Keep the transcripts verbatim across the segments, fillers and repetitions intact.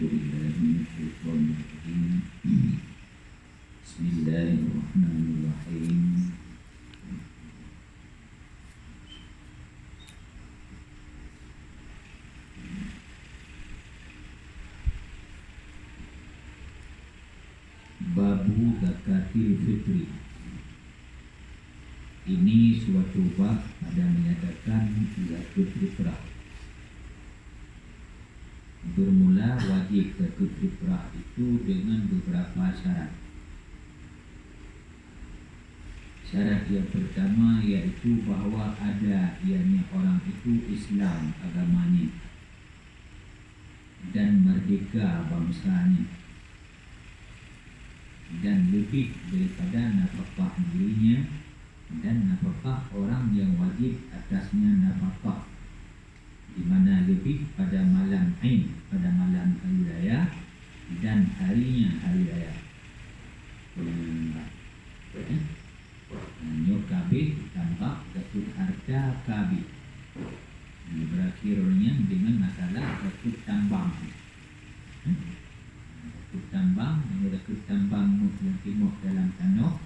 Bismillahirrahmanirrahim. Babu zakatil fitri. Ini suatu bab pada menyatakan zakat fitrah. Bermula wajib zakat fitrah itu dengan beberapa syarat. Syarat yang pertama yaitu bahwa ada, ianya orang itu Islam agamanya dan merdeka bangsanya, dan lebih daripada nafkah dirinya dan nafkah orang yang wajib atasnya nafkah, di mana lebih pada malam Aid, pada malam hari raya, dan harinya hari raya. Hmm, eh? Nyoe ka abéh tambah zakat harta ka abéh. Nyoe berakhir nyan dengan masalah zakat tambang. Hmm? Zakat tambang, nyoe zakat tambang muh nyang timoh dalam tanoh.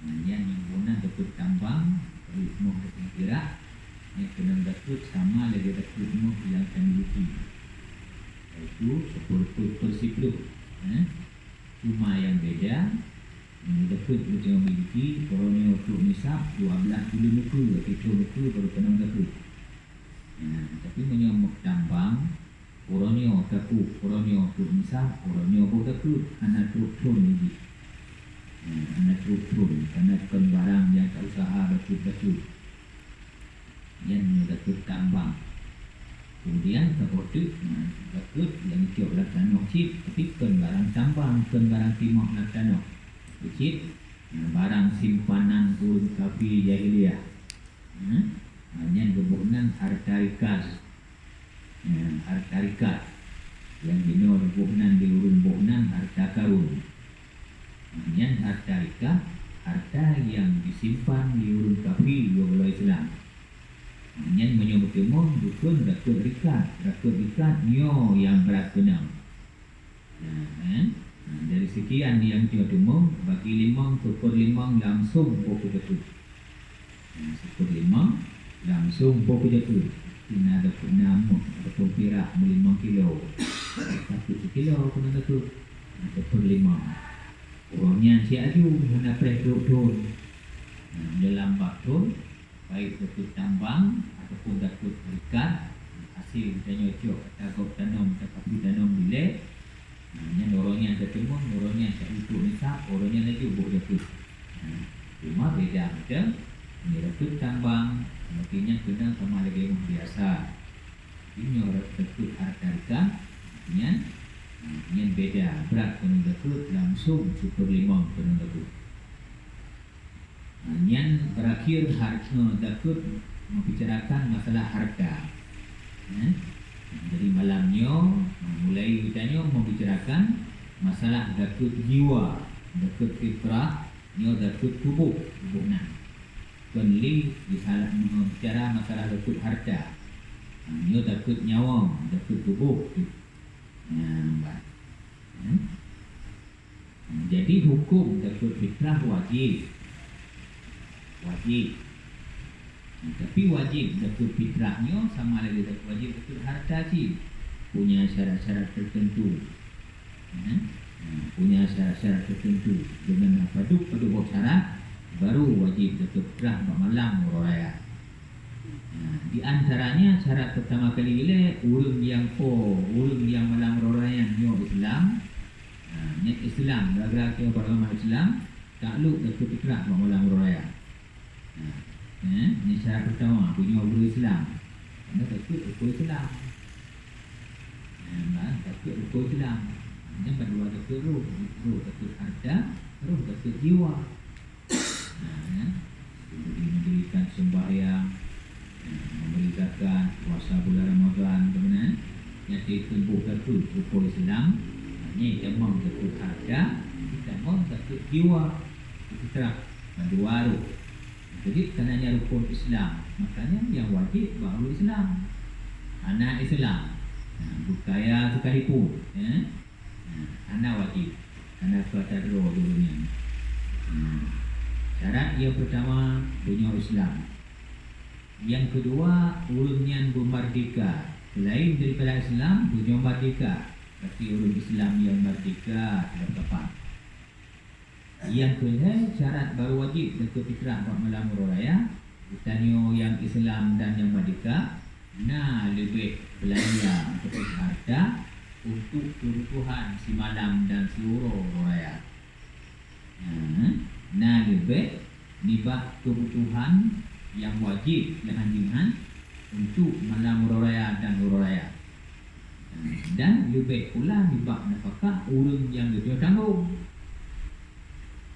Nyan nyang guna zakat tambang, reuh moh teupeue pirak, nyan keunong zakat sama lagèe zakat moh nyang tamiliki, yaitu siploh peuet per siploh. Eh? Cuma nyang beda, nyoe zakat nyang tamiliki, uroe nyoe trok nisab dua blaih buleuen ukeue, atau thon ukeue baru keunong zakat. Nah, tapi meunyoe moh tambang, uroe nyoe takuk, uroe nyoe trok nisab, uroe nyoe boh takuk, hana trok thon lé jih. Nah, hana trok thon, karena kon barang nyang ka useuha bacut-bacut. Nyan nyoe zakat tambang. Kemudian saboh teuk, nah, zakat nyang icok lam tanoh cit, tapi kon barang tambang, kon barang timoh lam tanoh. Cit, nah, barang simpanan ureueng kafé jahiliyah. Hmm? Nah, nyan geuboh nan harta rikaz. Nah, harta rikaz. Nyang jinoe geuboh nan di ureueng boh nan harta karun. Nah, nyan harta rikaz, harta nyang jisimpan di ureueng kafé yoh bak Islam. Nah, nyan meunyoe meuteumon bukon zakat rikaz, zakat rikaz nyoe nyang brat keunong. Nah, eh? Nah, dari sekian nyang tuha teumong, bagi limong, seuper limong langsung boh keu zakat. Nah, seuper limong langsung boh keu zakat. Ina ada peunamoh ataupun pirak meulimong kilo. Satu sekilo keunan zakat. Nah, seuper limong. Uroe nyan siaju hana preh trok thon. Nah, dalam bak thon, baik zakat tambang ataupun zakat rikaz, hasil tanyoe cok ata gob tanom, ata kafé tanom dilèe, nah, nyan uroe nyan teuteumon, uroe nyan cak utok nisab, uroe nyan laju boh zakat. Nah, cuma beda macam, nyoe zakat tambang, berarti nyan keunong sama lagèe ureueng biasa. Nyoe zakat harta rikaz, nyan, nah, nyan beda, brat keunong zakat, langsung seuper limong keunong zakat. Nah, nyan berakhir har-, eh, zakat membicarakan masalah harta. Eh? Jadi malam nyoe, eh, mulai geutanyoe membicarakan masalah zakat jiwa, zakat fitrah, nyoe zakat tuboh, tuboh nan. Kon lé disalah, eh, bicara masalah zakat harta. Nah, nyoe zakat nyawöng, zakat tuboh tu. Nah, bah. Hmm? Jadi, huköm zakat fitrah wajéb. Wajéb. Tapi wajéb zakat fitrah nyoe sama lagèe zakat, wajéb zakat harta cit. Punya syarat-syarat tertentu. Ya. Nah, punya syarat-syarat tertentu. Deungon padub-padub boh syarat, baru wajéb zakat fitrah bak malam uroe raya. Nah, di antaranya syarat pertama kali ilèe, ureueng nyang po, ureueng nyang malam uroe raya nyoe Islam, Nah, nyan Islam, gara-gara geutanyoe bak agama Islam, taklok zakat fitrah bak malam uroe raya. Nah, eh, nyan syarat peurtama, geutanyoe ureueng Islam. Karena zakat rukon Islam. Nah, bah, zakat rukon Islam. Nyan ban dua zakat roh, roh zakat harta, roh zakat jiwa. Nah, ya. Jadi mendirikan sembahyang, ya, memberi zakat, puasa bulan Ramadan, bagaimana? Yang ditempuh zakat rukon Islam, nah, nyan tamong zakat harta, tamong zakat jiwa, fitrah, dua rukon. Jadi, karena nyan rukon Islam, makanya yang wajib baru Islam. Hana Islam. Nah, beukaya sekalipun, eh? Nah, hana wajéb, hana ka tadroe ureuëng nyan. Hmm. Syarat nyang peurtama, beunyoe Islam. Nyang keudua, ureuëng nyan beumardika. Seulaén daripada Islam, beunyoe mardika. Berarti ureuëng Islam nyang mardika terhadap kafé. Nyang keulhée, syarat barô wajéb teuka fitrah bak malam uroe raya. Geutanyoe nyang Islam dan nyang mardika na leubeh beulanja ataupun hareuta untuk keubutuhan simalam dan siuroe uroe raya. Nah, na leubeh nibak keubutuhan nyang wajéb leuhan jih nyan untuk malam uroe raya dan uroe raya. Nah, dan leubeh pula nibak nafakah ureuëng nyang geutanyoe tanggong.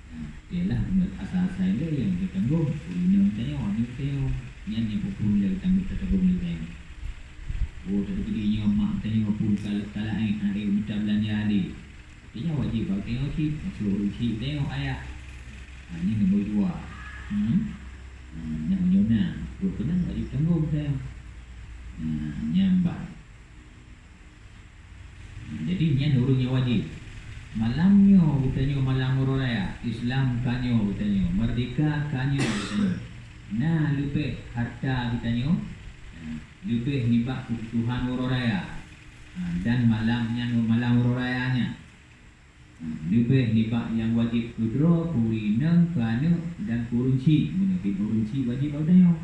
Nah, iélah meunyoe asai-asai lé nyang geutanggong, ureuëng inong tanyoe, aneuk tanyoe, nyan nyang phon-phon lé tanggong, tatanggong lé tanyoe. Oh, teukeudi nyoe mak tanyoe phon kal-, kalai hai mita beulanja lé. Nyan wajéb bak geutanyoe cit, maksud ureuëng cit geutanyoe ayah. Ha, nyan nombor dua. Hmm? Ha, nyan meunyoe na, geutanyoe wajéb tanggong geutanyoe. Ha, nyan ban. Ha, jadi nyan ureuëng nyang wajéb. Malam nyoe geutanyoe malam uroe raya, Islam ka nyoe geutanyoe, merdeka ka nyoe geutanyoe. Na leubeh hareuta geutanyoe, ha, leubeh nibak keubutuhan uroe raya. Ha, dan malam nyan malam uroe raya nyan. Leubeh nibak nyang wajéb keudroe, keu ureuëng inong, keu aneuk, dan keu ureuëng chik. Meunyoe ureuëng chik wajéb bak geutanyoe.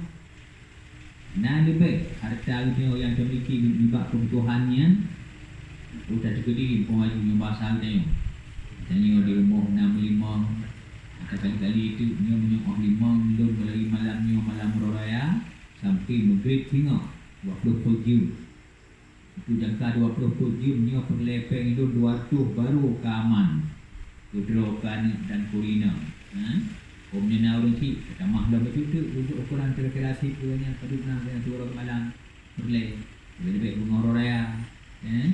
Na leubeh hareuta geutanyoe nyang tamiliki nibak keubutuhan nyan. Uroe teukeudi, muphom laju nyoe basa geutanyoe. Geutanyoe di rumoh na meulimong. Maka kali-kali teuk nyoe meunyoe óh limong lôn meulari malam nyoe malam uroe raya, sampoe meugrib singoh, dua ploh peuet jeuem. Itu jangka dua ploh peuet jeuem nyoe peureulée péng lôn dua reutôh barô ka aman. Keudroe keu aneuk dan keu ureuëng inong. Ha? Óh meunyoe na ureuëng chik, tatamah lom bacut teuk, untuk ukuran kira-kira sit ureuëng nyan padub na sinan siuroe malam peureulée. Leubeh-leubeh beungoh uroe raya. Eh?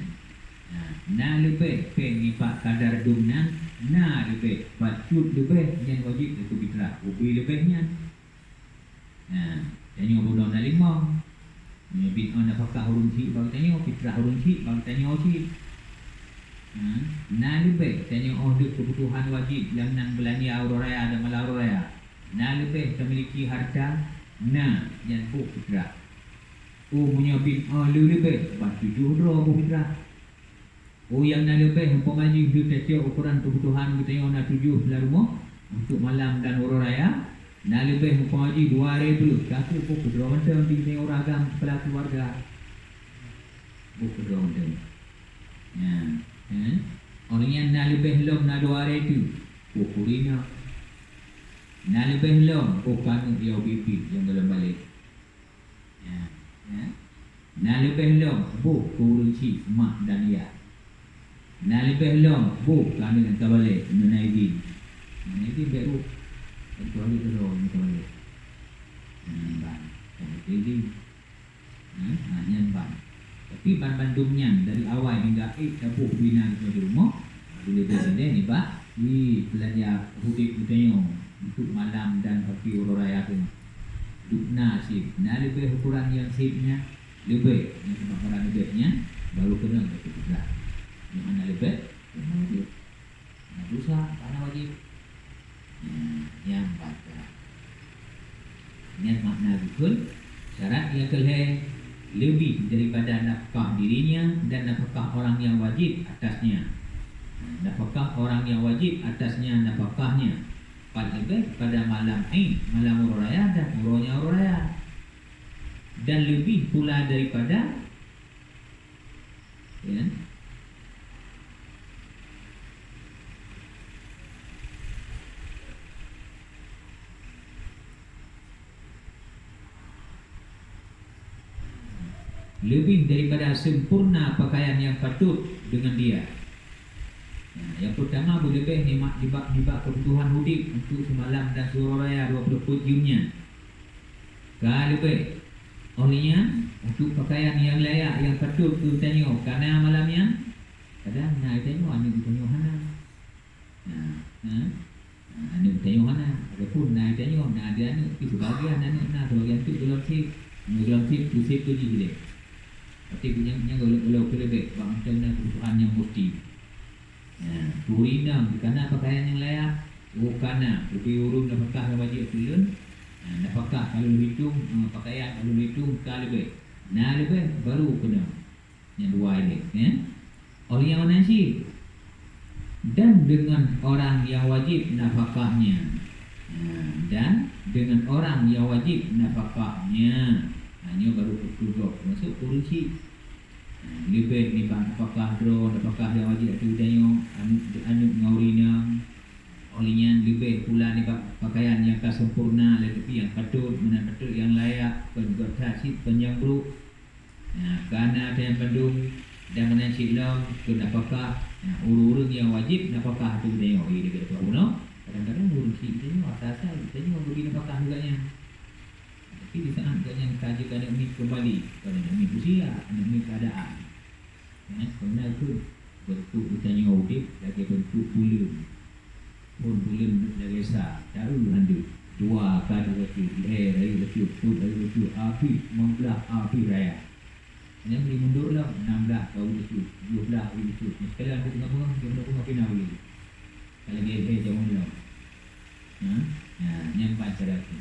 Ha, na leubeh péng nibak kadar dum nyan, na leubeh, bacut leubeh nyan wajéb keu fitrah. Ubé leubeh nyan. Nah, tanyoe bunoe na limong. Nyoe bin óh nafakah ureuëng chik bak geutanyoe, fitrah ureuëng chik bak geutanyoe cit. Nah, na leubeh tanyoe óh deuek keubutuhan wajéb nyang nan beulanja uroe raya dan malam uroe raya. Na leubeh tamiliki hareuta, na nyan boh fitrah. Oh, meunyoe bin óh le leubeh, ban tujoh droe boh fitrah. Oh, nyang na leubeh, umpama jih deuh tacok ukuran keubutuhan geutanyoe na tujoh sila rumoh untuk malam dan uroe raya, na leubeh umpama jih dua ribèe, ka keuh boh keudroe mantong di geutanyoe ureuëng agam kepala keuluwarga. Boh keudroe mantong. Nyan, eh? Óh lheueh nyan na leubeh lom na dua ribèe, boh keu ureuëng inong. Na leubeh lom boh keu aneuk nyang ubit-ubit nyang goh lom balek. Ya, ya. Na leubeh lom boh keu ureuëng chik mak dan yah. Na leubeh lom boh keu aneuk nyang ka balek, meunyoe na idhin. Meunyoe na idhin bèk rôh. Kecuali keudroe nyang ka balek. Nyan ban. Ka na idhin. Ha, ha, nyan ban. Tapi banmandum nyan dari awai hingga ék taboh bina geutanyoe di rumoh, dilèe-lèe nibak, ih, beulanja udép geutanyoe untuk malam dan pati uroe raya teungoh. Dum na cit, na leubeh ukuran nyang cit nyan, leubeh, nyang teuma ukuran leubeh nyan, baru keunong keu fitrah. Nyang hana leubeh, hana wajéb. Hana dosa, hana wajéb. Nyan, nyan baca. Nyan makna rukun. Syarat nyang keulhèe, leubeh daripada nafkah dirinya dan nafkah orang yang wajib atasnya. Nafkah orang yang wajib atasnya nafkahnya. Pat leubeh pada malam Id, malam uroe raya dan uroe nyang uroe raya. Dan leubeh pula daripada, ya, leubeh daripada sempurna pakaian yang patut dengan dia. Nah, nyang peurtama beuleubeh nibak, nibak, nibak keubutuhan udép untuk seumalam dan siuroe raya dua ploh peuet jeuem nyan. Ka leubeh. Óh lheueh nyan, untuk pakaian nyang layak nyang patôt keu geutanyoe ka na malam nyan, kadang na geutanyoe aneuk geutanyoe hana. Nah, ha? Nah, aneuk geutanyoe hana. Adapun na geutanyoe na di aneuk, tapi seubagian aneuk na, seubagian teuk gohlom sép. Meunyoe gohlom sép, peusép keu jih lé. Tapi nyang, nyang golom-golom keu leubeh, bak mantong na keubutuhan nyang musti. Nah, ureueng inong kana pakaian nyang layak, oh kana, ubé ureueng nafakah nyang wajéb keu lôn. Nah, nafakah ka lôn hitong, eh, pakaian ka lôn hitong ka leubeh. Na leubeh baru keunoe. Nyang dua ilée, ya. Oleh nyang meunan cit, dan dengan orang yang wajib nafakahnya. Nah, dan dengan orang yang wajib nafakahnya. Nah, nyoe baru keu gob, maksud ureueng cit. Nah, leubeh nibak nafakah droe, nafakah nyang wajéb ateueh geutanyoe, aneuk, aneuk ngon ureueng inong. Oleh nyan leubeh pula nibak pakaian nyang ka sempurna, lagée pih nyang patôt, meunan patôt nyang layak, kon gét that cit, kon nyang brok. Nah, kana nyang bandum dan meunan cit lom keu nafakah, nah, ureueng-ureueng nyang wajéb nafakah ateueh geutanyoe. Jadi, kadang-kadang ureueng cit geutanyoe, asai-asai geutanyoe geubri nafakah keu gobnyan. Tapi di saat gobnyan ka jeuet aneuk miet keumbali, kon aneuk miet usia, aneuk miet keuadaan. Ya, keunan kheueh beuntuk geutanyoe udeb lagée beuntuk buleuen. Phon buleuen lagée sa, taeu handeuet. Dua ka rayeuk bacut, lhée rayeuk bacut, peuet rayeuk bacut, abéh limong blaih abéh raya. Nyan bri mundur lom, nam blaih ka rayeuk bacut, tujoh blaih rayeuk bacut. Nyan sekali handeuet teungoh beungoh, teungoh beungoh pina ulée. Ka lagée lhée jamén lom. Ha? Ha, nyan ban cara tu.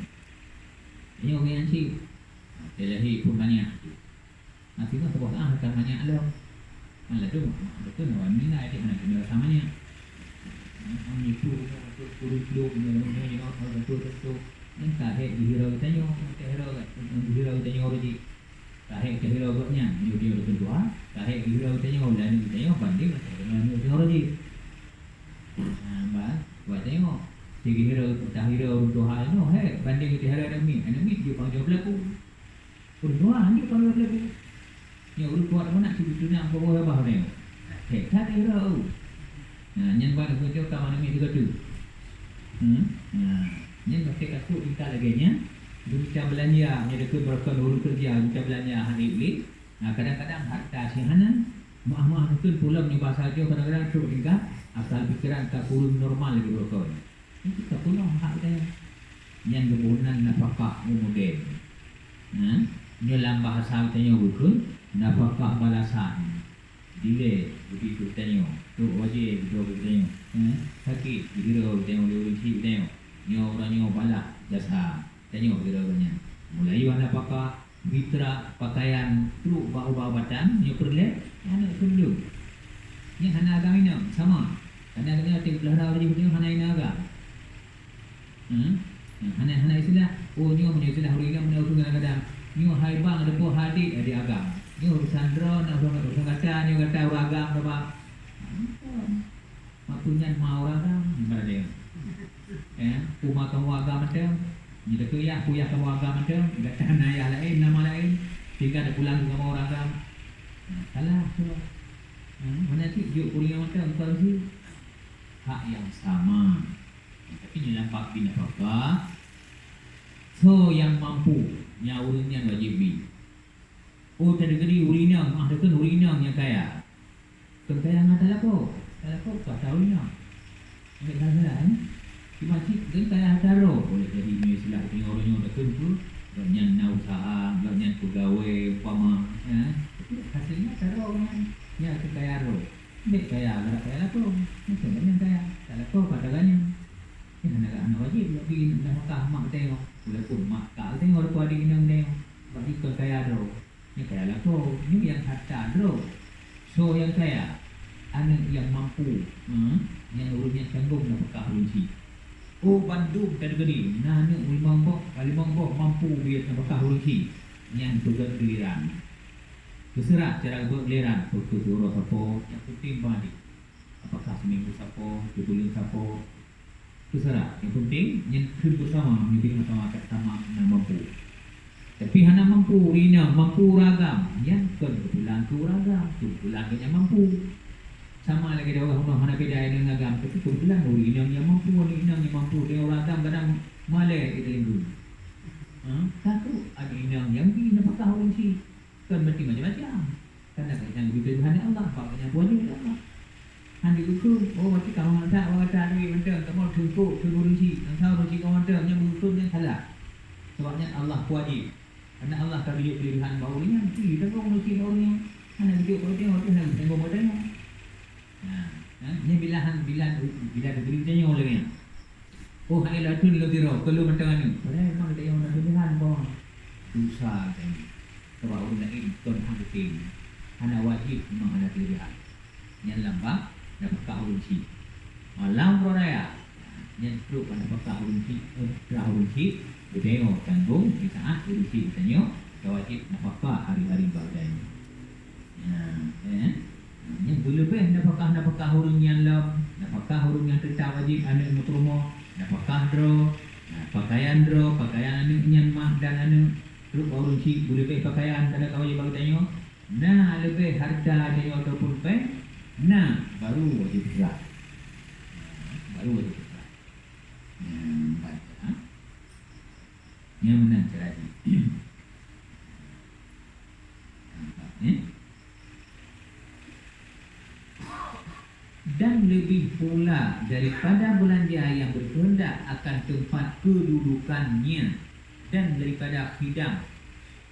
Nyoe ngieng cit. Ha, teulahé pun banyak tu. Nah, singoh saboh saát ka manyak lom. Malah tu, beutôi awak meuninggai cit hana keuneuk rasa manyak. Hana nipu, beutôi, beutôi, beutôi. Nyan ka hék geuhirau geutanyoe, ka hék geuhirau geutanyoe rot jih. Ka hék geuhirau gobnyan, nyoe dia beutôi tuha, ka hék geuhirau geutanyoe, dan geutanyoe bandéng ateueh geutanyoe rot jih. Nah, bah, buat tengok. Geuhirau, geuhirau ureueng tuha nyoe, hék, bandéng geutanyoe aneuk miet, aneuk miet jeuet pang jaweueb laku. Ureueng tuha hanjeuet pang jaweueb laku. Nyoe ureueng tuha meunan cit tunang boh babah nyoe. Hék that irau. Nah, nyan ban ureueng tuha ka meunan miet sigoe tu. Hmm? Nah, nyan pasti ka trok tingkat lagée nyan. Geucah beulanja, nyoe deukeuet beureukat ureueng keureuja, geucah beulanja hana ék lé. Nah, kadang-kadang harta si hana, maah-maah mungken pulang nyoe basa jih kadang-kadang trok tingkat, asal pikeran ka kureueng normal lagée beureukat. Nyan ka peunoh hak geutanyoe. Nyan geuboh nan nafakah umum deh. Nah, nyoe lam bahasa geutanyoe geukheun nafakah balasan. Dilée geubri keu geutanyoe, trok wajéb geubri keu geutanyoe. Eh, sakét geubri keu geutanyoe lé ureueng syiek geutanyoe. Nyoe uroe nyoe balah jasa geutanyoe geubri keu geutanyoe. Mulai yoh nafakah, fitrah, pakaian, trok bak ubat-ubatan, nyoe peureulée, nyan aneuk keuneuk. Nyan hana agam inong, sama. Kadang-kadang teupeulahra ureueng nyoe hana inong agam. Hmm? Nah, hana, hana istilah. Oh, nyoe meunyoe istilah ureueng inong meunyoe kadang-kadang. Nyoe hai bang, ada po hadit, hadit agam. Nyoe urusan droe, na urusan, urusan gata, nyoe gata ureueng agam, apa? Mak peue nyan ma ureueng agam, ibarat dia. Ya, uma kamoe agam mantong. Nyoe teuka yah, peue yah kamoe agam mantong. Gata na yah laén, nama laén. Sehingga teupulang keu kamoe ureueng agam. Nah, salah tu. Hmm, mana cit jok ureueng mantong, bukan sih. Hak yang sama. Tapi nyoe lam bab bin nafakah, soe nyang mampu, nyan ureueng nyan wajéb bi. Oh, teudeungoe ureueng inong, ah, teudeungoe ureueng inong nyang kaya. Kon kaya ngon talakoe, talakoe ka tau inong. Ambil salah-salah, eh? Cuma cit, kan kaya harta droe. Boleh jadi nyoe istilah teudeungoe ureueng nyoe teudeungoe tu, gobnyan na usaha, gobnyan peugawée, umpama, ya. Tapi hasilnya harta droe kan, ya, keu kaya droe. Bèk kaya, galak kaya lakoe. Macam mana kaya? Tak lakoe, kata ganya. Nyan hana, hana wajéb, tapi nafakah mak teudeungoe. Walaupun mak ka teudeungoe, walaupun adik inong teudeungoe. Sebab jih kon kaya droe. Nyan kaya lakoe. Nyan nyang harta droe. Soe nyang kaya? Aneuk nyang mampu. Ha? Nyan ureueng nyang tanggong nafakah ureueng syiek. Oh, bandum kategori. Na aneuk limong boh, limong boh mampu bri nafakah ureueng syiek. Nyan peugöt giliran. Teuseurah cara geubeuet giliran, peue keu siuroe sapo, nyang penting bagi. Apakah seminggu sapo, sibuleuen sapo, teuseurah. Nyang penting, nyan kheun beusama, meunyoe sama, sama na mampu. Tapi hana mampu, ureueng inong mampu ureueng agam, nyan kon keubetulan keu ureueng agam, keubetulan gobnyan mampu. Sama lagèe dua ureueng hana beda inong agam, tapi keubetulan ureueng inong nyang mampu, ureueng inong nyang mampu, deungon ureueng agam kadang malèe geuteulinggu. Ha, takot aneuk inong nyang bi nafakah ureueng syiek. Kan berarti macam-macam. Kan dah kena geubri keulebihan lé Allah, bak nyang pujoe lé Allah. Han diukur, oh, berarti kamoe that, kamoe that duit mantong, kamoe teungku, teungku ureueng syiek, nyang salah ureueng syiek kamoe mantong, nyang beuukur nyan salah. Sebab nyan Allah pujoe. Karena Allah ka geujok keulebihan bak ureuëng nyan, mesti tanggong manusia bak ureuëng nyan. Hana geujok bak ureuëng nyan, hana geujok bak ureuëng nyan. Nah, eh, nyan bila han-, bila, bila diberi tanyoe lagée nyan. Oh, hai lôn tun lôn sidroe, keu lôn mantong aneuëk. Padahai memang tanyoe na keulebihan, boh. Dosa tanyoe. Sabab ureuëng laén kon hana geutem. Hana wajéb memang hana keulebihan. Nyan lam bab nafakah ureuëng syik. Malam uroe raya, nyan trok bak nafakah ureuëng syik, eh, fitrah ureuëng syik, geutanyoe tanggong di saat ureuëng syik geutanyoe ka wajéb nafakah hari-hari bak geutanyoe. Nah, eh. Nyan beuleubeh nafakah-nafakah ureuëng nyang lom, nafakah ureuëng nyang teutab wajéb aneuëk nyoe peurumoh, nafakah droe, nah, pakaian droe, pakaian aneuëk nyan mah dan aneuëk, trok bak ureuëng syik beuleubeh pakaian kana ka wajéb bak geutanyoe. Na leubeh hareuta tanyoe ataupun péng, na baru wajéb fitrah. Baru wajéb fitrah. Nyan baca. Nyan meunan cara jih. Nampak, eh? Dan lebih pula daripada belanja yang berkehendak akan tempat kedudukannya dan daripada khidam.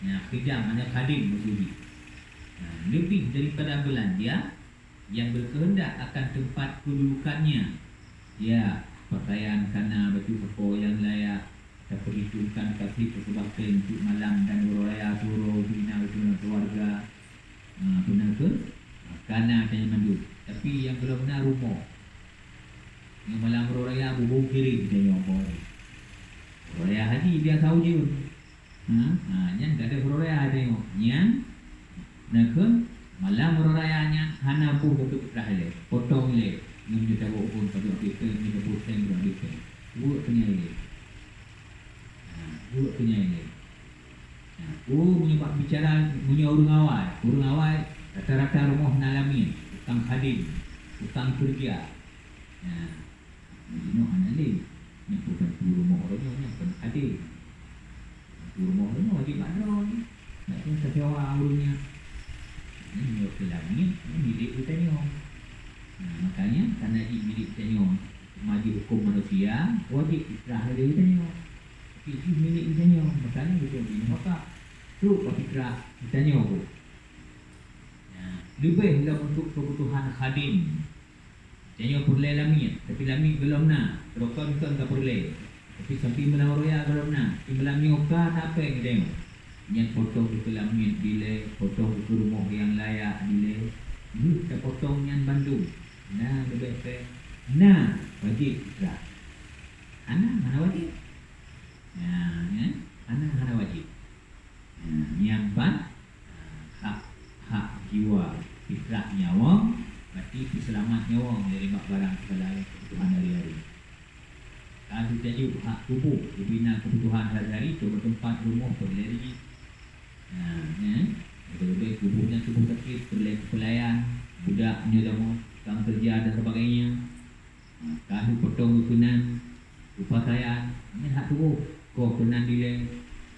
Ya, khidam makna khadim maksud jih. Ha, lebih daripada belanja yang berkehendak akan tempat kedudukannya. Ya, pakaian kana bacut sapo nyang layak, taperhitungkan ka seb teukeubah péng untuk malam dan uroe raya siuroe, bina keunong keluarga. Ha, beuna keu? Ha, kana tanyoe mandum. Tapi nyang gohlom na rumoh. Nyang malam uroe raya bubu kirém tanyoe po. Uroe raya haji biasa ujeuen. Ha, ha, nyan gadôh uroe raya tanyoe. Nyan, na kheun, malam uroe raya nyan hana boh bacut fitrah ilée, potong ilée. Ngon nyoe tabôh phon ka abéh péng, nyoe tabôh péng ka abéh péng. Buet keu nyan ilée. Ha, buet keu nyan ilée. Ha, oh, meunyoe bak bicara, meunyoe ureuëng awai, ureuëng awai rata-rata rumoh na lamiet, tukang khadim, tukang keureuja. Ha, Jinoe hana lé. Nyan bukan peurumoh uroe nyoe, nyan kon adé. Peurumoh uroe nyoe wajéb bak droe. Nyan pun teusewa ureuëng nyan. Nyan nyoe keu lamiet, nyan milék geutanyoe. Nah, makanya karena jih milék geutanyoe, teuma jih huköm manusia, wajéb fitrah lé geutanyoe. Tapi jih milék geutanyoe, makanya geutanyoe jih nafakah. Trok bak fitrah geutanyoe pun. Nah, leubeh lom untuk keubutuhan khadim. Tanyoe peureulée lamiet, tapi lamiet gohlom na, rukon kon ka peureulée. Tapi sampoe malam uroe raya gohlom na, tapi malam nyoe ka na péng geutanyoe. Nyan potong keu lamiet dilée, potong keu rumoh nyang layak dilée, geuh tapotong nyan bandum. Na leubeh péng, na wajéb fitrah. Hana, hana wajéb. Nah, nyan, hana, hana wajéb. Nah, nyan ban, nah, hak, hak jiwa, fitrah nyawöng, berarti peuseulamat nyawöng dari bak barang segala keubutuhan hari-hari. Ka teutajok hak tuboh, geubina keubutuhan hari-hari, coba teumpat, rumoh, peureulée rijék. Nah, nyan, leubeh-leubeh tuboh nyan tuboh sakét, peureulée keu peulayan, budak nyoe tamong, tukang keureuja dan sebagainya. Ka geupotong keunan, geupakaian, nyan hak tuboh. Koh keunan dilée,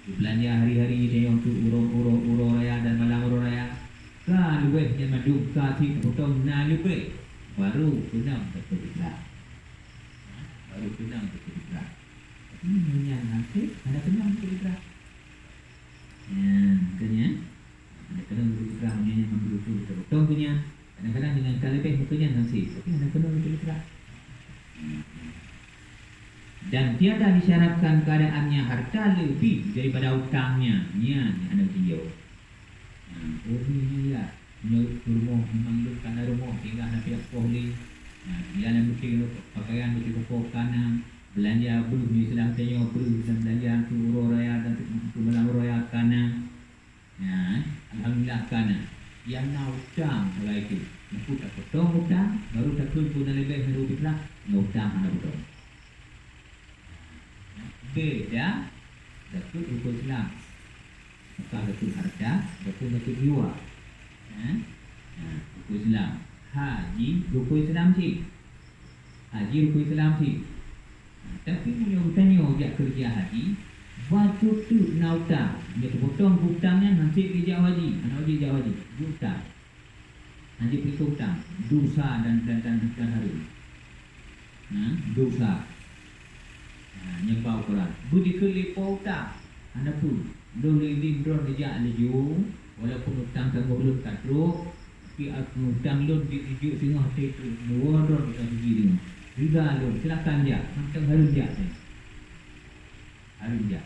geubeulanja hari-hari tanyoe untuk uroe, uroe, uroe raya dan malam uroe raya. Ka leubeh nyan mandum ka cit geupotong na leubeh, baru keunong teupeugah. Baru keunong teupeugah. Tapi meunyoe nyan hase, hana keunong teupeugah. Nyan, makanya, Kadang-kadang ureuëng Islam nyan nyang memberi tu kita potong tu nyan. Kadang-kadang dengan ka leubeh muka nyan hanse, tapi hana keunoe ureuëng Islam. Dan tiada disyaratkan keadaannya harta lebih daripada utangnya. Nyan, nyan hana dijaweueb. Nah, ureuëng nyan ya, meunyoe rumoh memang lôn kana rumoh, tinggai hana piah poh lé. Nah, dia nyang penting pakaian beuti poh kana, belanja breuh nyoe Islam tanyoe breuh dan belanja untuk uroe raya dan untuk malam uroe raya kana. Nyan, alhamdulillah kana. Nyang na utang sagai tu. Meuku tapotong utang, baru takheun peue na leubeh ngon fitrah, ngon utang hana potong. Beda zakeuet rukon Islam. Maka zakeuet harta, ataupun zakeuet jiwa. Ha? Ha, rukon Islam. Haji rukon Islam cit. Haji rukon Islam cit. Tapi meunyoe geutanyoe jak keureuja haji, bacut teuk na utang. Meunyoe teupotong keu utang nyan, han sép jijak haji, hana wajéb jak haji. Utang. Hana jeuet peue utang. Dosa dan, dan, dan, dan hareuem. Ha, dosa. Ha, nyan bak ukoran. Beudikeue lé po utang. Hana peue. Lôn lé lôn droe neujak laju, walaupun utang tanggoh lôn ka trok, tapi utang lôn jeuet jijok singoh trok neuwoe droe ka geuji singoh. Riba lôn, silakan jak, mantong hareuem jak nyan. Hareuem jak.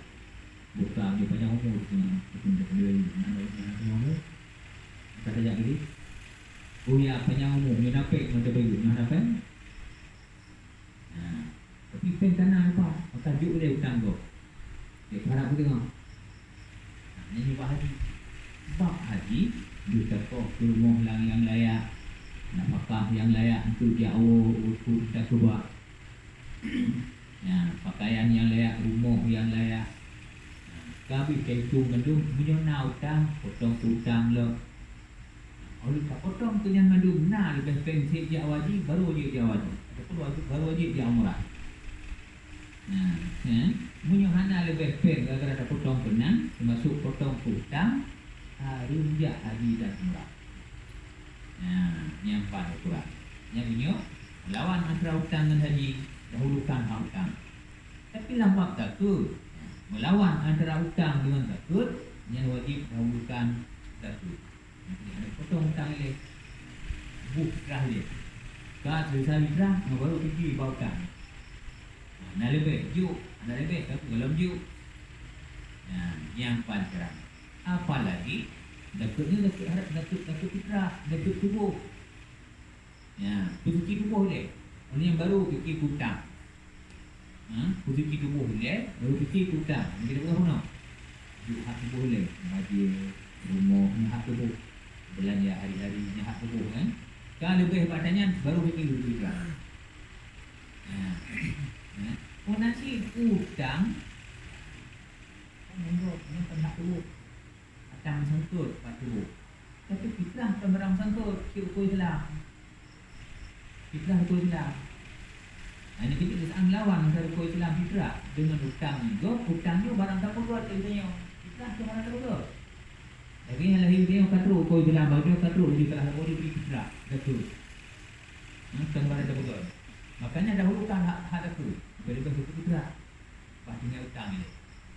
Buka nyoe panyang umu teuma, teuma teuma na panyang umu. Ka tajak lagi. Oh ya, panyang umu, nyoe na péng mantong bayeue, nyoe na péng. Nah, tapi péng ka na leupah, maka jok lé utang gob. Jeuet harab geudeungoe. Nah, nyan nibak haji. Bak haji, deuh takoh keu rumoh nyang layak, nafakah nyang layak untuk jak woe, untuk takeubah. Nah, pakaian nyang layak, rumoh nyang layak. Nah, ka habéh taitong mandum, meunyoe na utang, potong keu utang lom. Óh lheueh tapotong keu nyan mandum na leubeh péng seb jak haji, baru jeuet jak haji. Ataupun wajib, baru jeuet jak umrah. Nah, eh, meunyoe hana leubeh péng gara-gara tapotong keu nyan, teumasuk potong keu utang, hareuem jak haji dan umrah. Nah, nyan pat ukuran. Nyan meunyoe melawan antara utang ngon haji, dahulukan hak utang. Tapi lam bab zakeuet, melawan antara utang dengan zakeuet, nyan wajib dahulukan zakeuet. Jadi, hana potong utang ilée. Buh fitrah ilée. Ka selesai fitrah, nah, baru pike bak utang. Nah, na leubeh, jok. Hana leubeh, ka golom jok. Nah, nyang paling terang. Apalagi, zakeuet nyoe zakeuet harab, zakeuet, zakeuet fitrah, zakeuet tuboh. Ya, peusuci tuboh ilée. Óh lheueh nyan baru pike keu utang. Ha, peusuci tuboh ilée, baru pike keu utang. Nyang kita peugah bunoe. Jok hak tuboh ilée, bajée, rumoh, nyan hak tuboh. Beulanja hari-hari, nyan hak tuboh, kan? Ka leubeh bak nyan, baru pike keu fitrah. Ya. Ya. Oh, na cit utang. Kan nyoe, nyoe kan hak tuboh. Utang sangkot bak tuboh. Tapi fitrah kon barang sangkot, cit rukon Islam. Fitrah rukon Islam. Nah, ini kita bisa melawan antara rukon Islam fitrah dengan utang gob, utang nyoe barang tapeugöt lé geutanyoe. Fitrah tu barang tapeugöt. Tapi nyang lahé geutanyoe ka trok rukon Islam, baru ka trok laju salah saboh dibri fitrah. Betul. Hmm, kan barang tapeugöt. Makanya dahulukan hak, hak zakeuet. Leubeh-leubeh zakeuet fitrah. Bah tinggai utang ilée.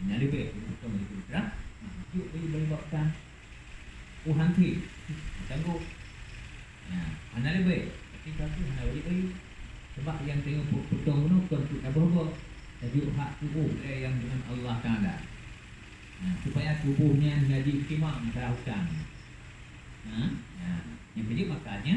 Nyan leubeh, utang leubeh fitrah. Nah, jok bayeue bak utang. Oh, hanté. Tanggong. Nah, hana leubeh. Tapi ka tu hana wajéb bayeue. Sabab nyang tanyoe pu-, putong bunoe kon untuk taboh gob. Tajok hak tuboh lé nyang deungon Allah Taala. Nah, supaya tuboh nyan jadi timang antara utang. Nah, nah, nyang keujeuet makanya,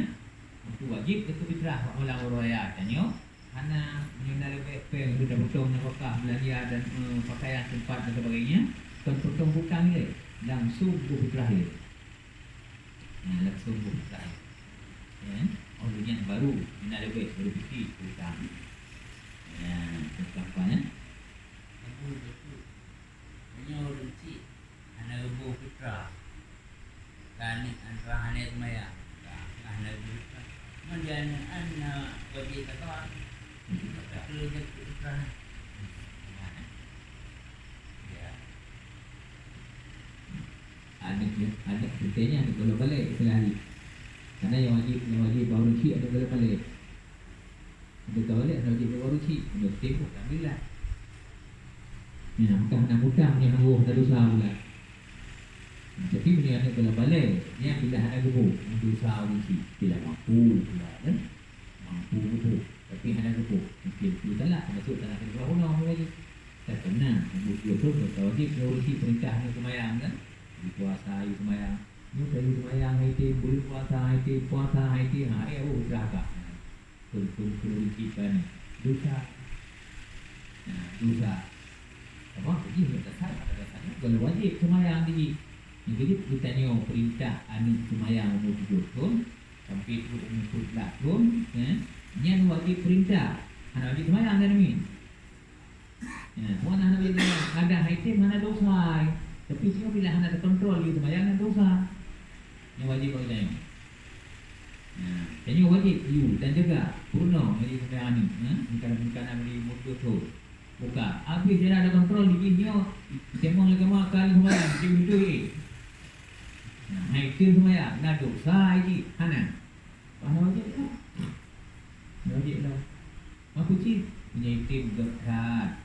untuk wajéb zakeuet fitrah bak malam uroe raya tanyoe, Hana, meunyoe na leubeh péng untuk tapotong nafakah, beulanja dan, eh, pakaian, teumpat dan sebagainya, kon potong keu utang ilée, langsung boh fitrah ilée. Nah, langsung boh fitrah ilée. Ya, óh lheueh nyan baru, meunyoe na leubeh, baru pike keu utang. Ya, contoh apa, ya? Meunyoe ureueng chik hana geuboh fitrah, ka aneuk, ka hana seumayang, ka hana geuboh fitrah. Ngon di aneuk nyan wajéb takoh. Takoh fitrah. Ya. Aneuk, aneuk putih nyan aneuk golom balek istilah jih. Karena nyang wajéb, nyang wajéb bak ureueng chik aneuk golom balek. Aneuk ka balek hana wajéb bak ureueng chik, aneuk putih pun alhamdulillah. Nyan, meuka hana mutang, nyan hana dosa pula. Nah, tapi meunyoe aneuk golom balek, nyan bila hana geuboh, nyan dosa ureueng chik. Bila mampu pula, kan? Mampu geuboh, tapi hana geuboh. Mungkin tu salah, teumasuk salah keudroe bunoe lagi. Ka keunan, umur tujoh thon, ka wajéb ngon ureueng chik peurintah aneuk seumayang, kan? Bri puasa, ayu seumayang. Nyoe ka ayu seumayang hai tem, bri puasa hai tem, puasa hai tem, ha, eh, oh, fitrah ka. Kon, kon, kon ureueng chik bani. Dosa. Nah, dosa. Apa? Jadi, dasar, pada dasarnya, golom wajéb seumayang jih. Jadi, geutanyoe peurintah aneuk seumayang umur tujoh thon, sampai trok umur peuet blah thon, eh, nyan wajéb peurintah. Hana wajéb seumayang dan amin. Ya, wan hana wajéb seumayang. Ada hai tem hana dosa, eh. Tapi singoh bila hana teukontrol, yue seumayang, nyan dosa. Nyan wajéb bagi tanyoe. Ya, tanyoe wajéb yue dan jaga. Peurunoe wajéb seumayang aneuk, eh. Bukan, bukan hana bri umur tujoh thon. Buka. Habéh jalan ada kontrol di jih nyoe. Teumeung lé kamoe ka lheueh seumayang, jih beutôi, eh. Nah, hai tem seumayang, na dosa jih, hana. Hana wajéb lah. Hana wajéb lah. Apa cit? Meunyoe tem gét that.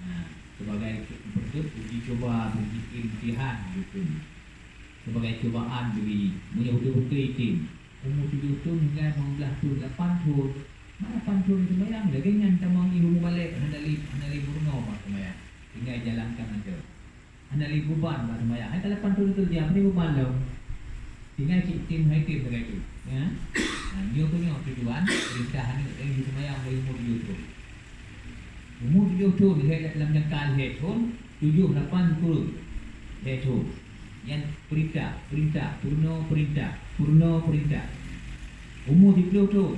Nah, sebagai peunutut uji Cuba bagi imtihan gitu. Sebagai cobaan bagi, meunyoe beutôi-beutôi item, umu tujoh thon hingga limong blaih thon, lapan thon. Mana lapan thon seumayang, lagèe nyan tamong di umu balek, hana lé, hana lé peurunoe bak seumayang. Tinggai jalankan aja. Hana lé beban bak seumayang. Hai ka lapan thon keureuja, bri beban lom. Tinggai cit tim hai tim sagai tu. Ya. Nah, nyoe keuh nyoe tujuan, peurintah aneuk lagèe seumayang lagèe umu tujoh thon. Umu tujoh thon, lhèe lam jangka lhèe thon, tujoh lapan kureueng lhèe thon. Nyan peurintah, peurintah, peurunoe peurintah, peurunoe peurintah. Umu siplôh thon,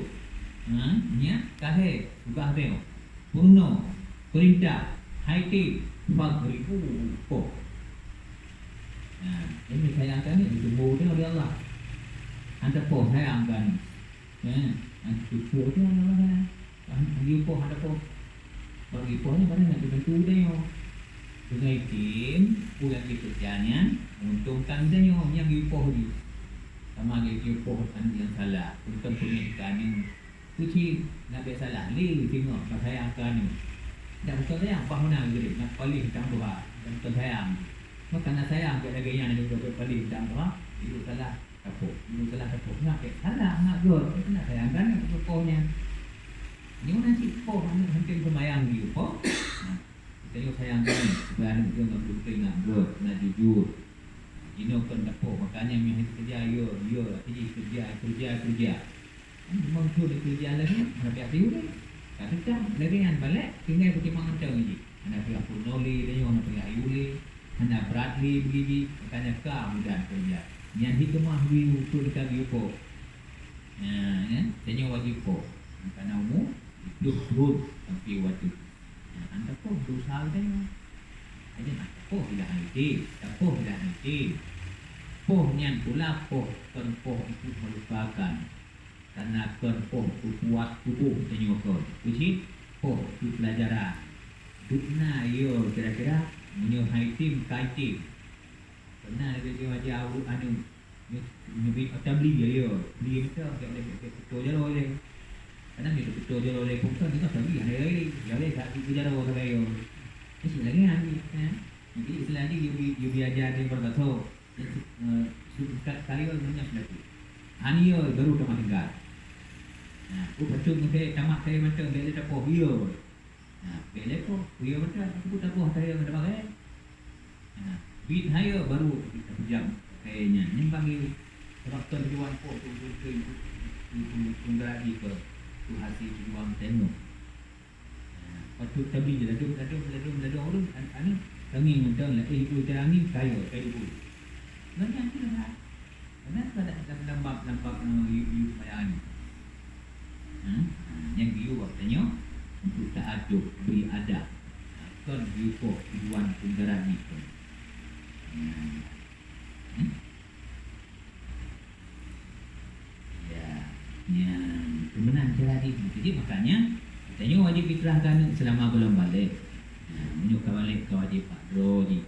ha, nyan ka lhèe tugaih droe. Peurunoe peurintah, hai tem, fadribu, poh. Ha, ini sayang kami, ditunggu dia oleh Allah. Anda poh sayang kami. Ya, anda cukup dia oleh Allah. Lagi poh ada poh. Bagi poh ni barang nak dibantu dia. Dengan tim, pulang di kerja nyan, menguntungkan dia nyang diupoh ni. Sama dia diupoh kan yang salah. Bukan pendidikan yang kuci nak biasa lah. Li tengok, nak sayang kan ni. Dah bukan sayang, bah mana gede. Nak paling tang doa. Dan bukan sayang. Maka nak sayang, kat lagi yang ada bukan paling tang doa. Itu salah. Tapok. Nyoe salah tapok. Ngat pek salah, ngat göt. Kena sayang kan nyoe pokoknya. Nyoe na cit poh aneuk henteng seumayang di upo. Nah, kita nyoe sayang kan supaya aneuk nyoe ngat beutôi ngat göt, ngat jujur. Jinoe kon tapok, makanya meuh keureuja, yo, yo, arti jih keureuja, keureuja, keureuja. Memang tu dia keureuja lagi, hana piak siu deh. Tapi kan lagi nyan balek, tinggai peutimang mantong jih. Hana payah peurunoe lé, tanyoe hana payah yue lé, hana brat lé beugibi, makanya ka mudah keureuja. Nyan hikmah geuyue ukeue ka geuyue poh. Nah, kan? Tanyoe wajéb poh. Makana umu siplôh thon sampoe watèe. Nah, han tapoh dosa geutanyoe. Aja han tapoh ilah até, tapoh ilah até. Poh nyan pula poh kon poh untuk melupakan. Kana kon poh peubuet tuboh tanyoe kon. Keuchik poh keu peulajaran. Dukna yo kira-kira meunyoe hai tem kai tem. Pernah lagèe nyoe aja ureueng anu, nyoe, nyoe bit tabli ya yo. Beli mantong jak lé, jak peutoe jaroe lé. Kadang dia peutoe jaroe lé pun kan, dia tabli hana lé. Ya lé, tak peutoe jaroe sagai yo. Mesti lagèe nyan, ya. Jadi istilah dia, dia, dia, dia ajar dia berbaso. Eh, su-, ka-, karya banyak lagi. Hanya baru tamat tinggal. Nah, aku patut mungkin tamat saya macam dia ada poh dia. Nah, bèk lé poh, dia macam aku pun tak poh saya ada pakai. Nah, bit saya baru kita pejam kayaknya. Ni bagi sebab tuan tuan poh tu tu tu tu tu tu tu tu tu tu hasil tujuan tengok. Patut tabi ladum, ladum, ladum, ladum ureueng, an-, anu, tangieng mantong lah, eh, ibu tangieng, kayo, kayo ibu. Ngon nyan tu lah. Karena pada dalam, dalam bab, dalam bab, eh, yu, yu, payah anu. Hmm? Ha, nyang geuyue bak tanyoe untuk ta'adub, bri adab. Ha, kon geuyue poh tujuan peunggara nyoe. Hmm. Hmm? Ya, nyan keumeunang cara jih. Jadi makanya, tanyoe wajéb fitrah keu aneuk seulama gohlom balek. Nah, meunyoe ka balek ka wajéb bak droe jih.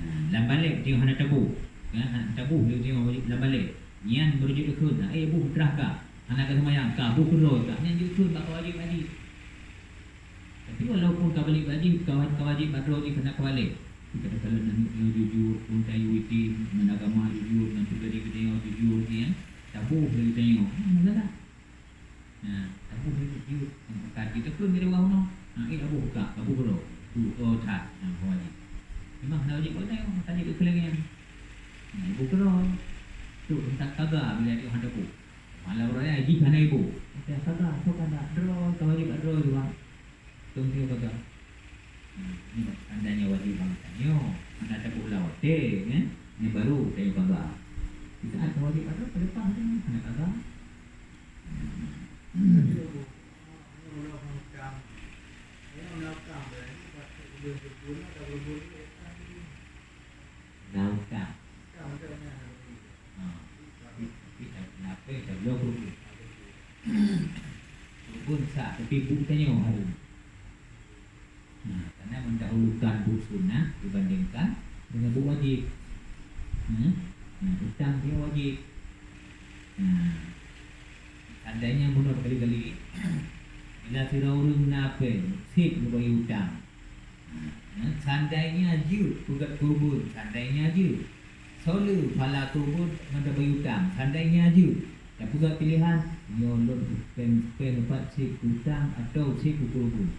Nah, lam balek tanyoe hana taboh. Ya, hana taboh lé tanyoe wajéb lam balek. Nyan baru jeuet kheun, nah, eh, boh fitrah ka. Hana ka seumayang ka, boh keudroe ka. Nyan jeuet kheun bak ka wajéb haji. Tapi walaupun ka balek bak jih, ka, ka wajéb bak droe jih keunan ka balek. Tapi kadang-kadang aneuk nyoe jujur, pun kayu item, ngon agama jujur, ngon peugah diri geutanyoe jujur, ya. Taboh lé geutanyoe. Ha, masalah. Ha, taboh lé jujur. Bukan kita pun dari bawah no. Ha, eh, taboh buka, taboh bro. Tu, oh, that. Ha, ka wajéb. Memang hana wajéb buat nyoe, maka jeuet keu lagèe nyan. Ha, ibu keudroe. Tu, teuntang kaga bila dia hana taboh. Malam raya jih hana ibu. Okey, sabar, sok ada. Droe, ka wajéb bak droe juga. Tong tio gaga. Hmm, ni seandainya wajéb bang tanyoe, hana taboh lam watèe, kan? Ni baru tanyoe gaga. Di saat ka wajéb gaga, ka leupah tu, hana gaga. Hmm. Nah, utang. Ha, tapi, tapi, tapi, kenapa saya bilang rukun? Rukun sah, tapi buet tanyoe harus. Nah, karena mendahulukan buet sunat dibandingkan dengan buet wajib. Hmm? Nah, utang dia wajib. Nah, seandainya benar kali-kali, bila sira ureueng na pèng, sép geubayeue utang. Ha, ha, Seandainya jeuet peugöt keureubeuen, seandainya jeuet. Soe le phala keureubeuen ngon tabayeue utang, seandainya jeuet. Tapeugöt piléhan, nyoe lôn péng, péng pat sép keu utang atawa sép keu keureubeuen.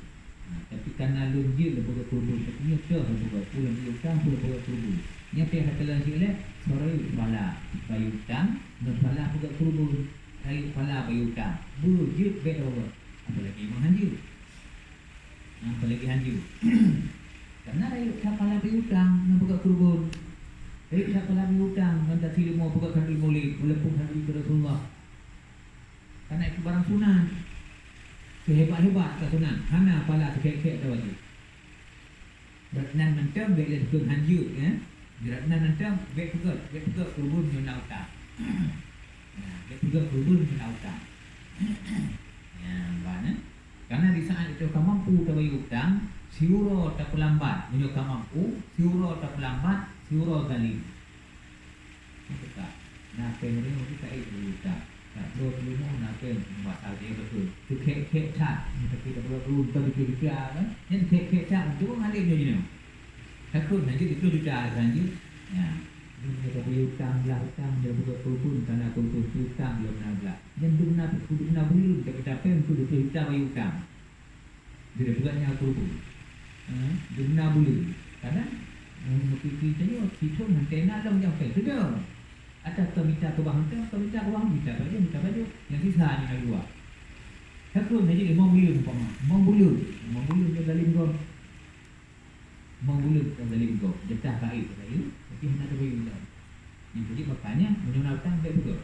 Nah, tapi kareuna lôn jeuet lôn peugöt keureubeuen, tapi nyoe toh lôn peugöt, peue lôn bayeue utang, peue lôn peugöt keureubeuen. Nyan pih ka teulanjut lé, soe rayeuk phala bayeue utang, ngon phala peugöt keureubeuen, rayeuk phala bayeue utang. Beujeuet bèk lôn peugöt, apalagi meuhan jeuet. Nah, apalagi han jeuet. Kareuna rayeuk that phala bayeue utang ngon peugöt keureubeuen. Rayeuk that phala bayeue utang ngon tateurimong peugöt khanduri Maulid, walaupun khanduri keu Rasulullah. Kareuna itu barang sunat. Seuhebat-hebat ka sunat, hana phala seukhèk-khèk ka wajéb. Brat nan mantong bèk lé takheun han jeuet, ya. Brat nan mantong bèk peugöt, bèk peugöt keureubeuen nyoe na utang. Ya, bèk peugöt keureubeuen nyoe na utang. Ya, ban, eh. Kareuna di saat itu ka mampu tabayeue utang, siuroe tapeulambat. Meunyoe ka mampu, siuroe tapeulambat, siuroe zalim. Teuka. Na péng reunyoe ka ék bayeue utang. Ka troh teurimong na péng masa dia beutôi. Teukhèk-khèk that. Tapi dak bulat dulu bukan teukhèk-khèk kan. Nyan teukhèk-khèk that untuk ngalih nyoe jinoe. Takheun na jeuet itu juta kan jeuet. Ya. Nyoe ka bayeue utang, blah utang, nyoe bukan keureubeuen, kana keureubeuen utang lom na blah. Nyan dum na, dum na buleuen tapi tapéng untuk teukhèk juta bayeue utang. Jeuet peugah nyan keureubeuen. Ha, dum na buleuen. Kadang, meukiki tanyoe, sithon hana na lom nyang péng. Sudah. Atawa ka mita keubah hantom, ka mita keubah, mita pajoh, mita pajoh. Nyang sisa nyan na dua. Takheun na jeuet limong buleuen umpama. Limong buleuen. Limong buleuen nyoe zalim gob. Limong buleuen ka zalim gob. Jatah ka ék ka rayeuk, tapi hana tabayeue lom. Nyang keujieb makanya, meunyoe na utang, bèk peugöt.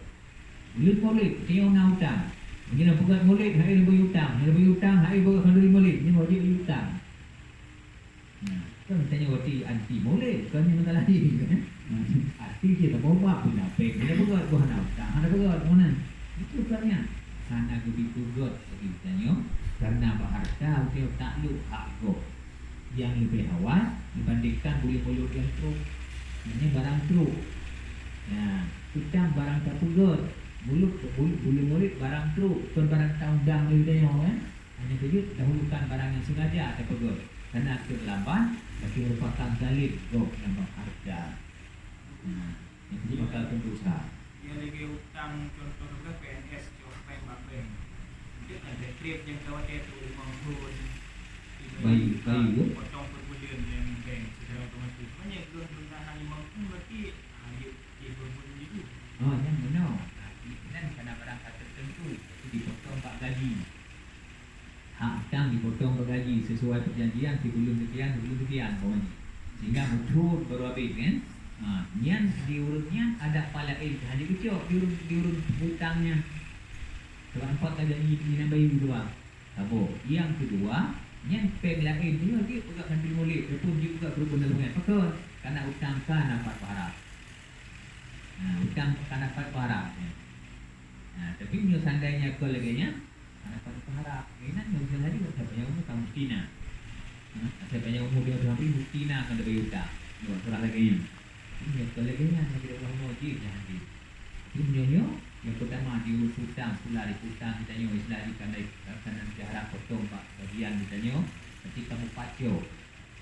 Buleuen Maulid, tanyoe na utang. Meunyoe na peugöt Maulid, hai lôn bayeue utang. Meunyoe lôn bayeue utang, hai peugöt khanduri Maulid. Nyoe wajéb bayeue utang. Nah, kan tanyoe arti anti Maulid, bukan nyoe masalah jih, kan? Arti jih taboh bak pun na péng, hana peugöt, boh hana utang, hana peugöt, meunan. Itu kan nyan. Hana geubi peugöt bagi tanyoe, kareuna bak hareuta tanyoe taklok hak gob. Nyang leubeh awai dibandingkan buleuen Maulid nyang trok. Nyan barang trok. Nah, utang barang tapeugöt. Buleuen, buleuen Maulid barang trok, kon barang taundang lé tanyoe, kan? Hanya keujeuet dahulukan barang nyang sengaja tapeugöt. Kareuna terlambat, tapi merupakan zalim gob nyang bak hareuta. Nah, nyang keujeuet bakal keu dosa. Nyang lagèe utang, contoh teuka P N S cok péng bak bank. Mungkin ada krip nyang ka watèe tu limong thôn. Baik, baik, ya. Potong per buleuen ngon bank secara otomatis. Meunyoe gob guna hana limong thôn, berarti, ah, yuk, yuk berbuleuen jih. Oh, nyan meunoe. Nah, di, nyan kana barang ka tertentu, tapi dipotong bak gaji. Hak utang dipotong bak gaji sesuai perjanjian sibuleuen sekian, sibuleuen sekian, umpamanya. Sehingga meuthôn baru habéh, kan? Ha, nyan di ureueng nyan ada pah laén ka hana geucok di ureueng, di ureueng utang nyan. Sebab nampak ka janji inan bayeue keudua. Saboh. Nyang keudua, nyan péng laén nyoe jeuet peugah khanduri Maulid, ataupun jeuet peugah keureubeuen dalam nyan. Pakon? Karena utang ka na pat pahara. Ha, utang ka na pat pahara. Ha, tapi meunyoe seandainya kon lagèe nyan, Hana pat pahara. Inan ngon jalan juga, asai panjang umur ka meusti na. Ha, asai panjang umur dia sampai meusti na kan dari utang. Nyoe surah lagèe nyan. Ini yang lagèe nyan, yang tidak tahu mau jih, jangan jih. Tapi meunyoe nyoe, yang pertama diurus utang, pula di utang kita nyoe, istilah di kandai, kandai diharap potong bak bagian kita nyoe, nanti kamu pacok.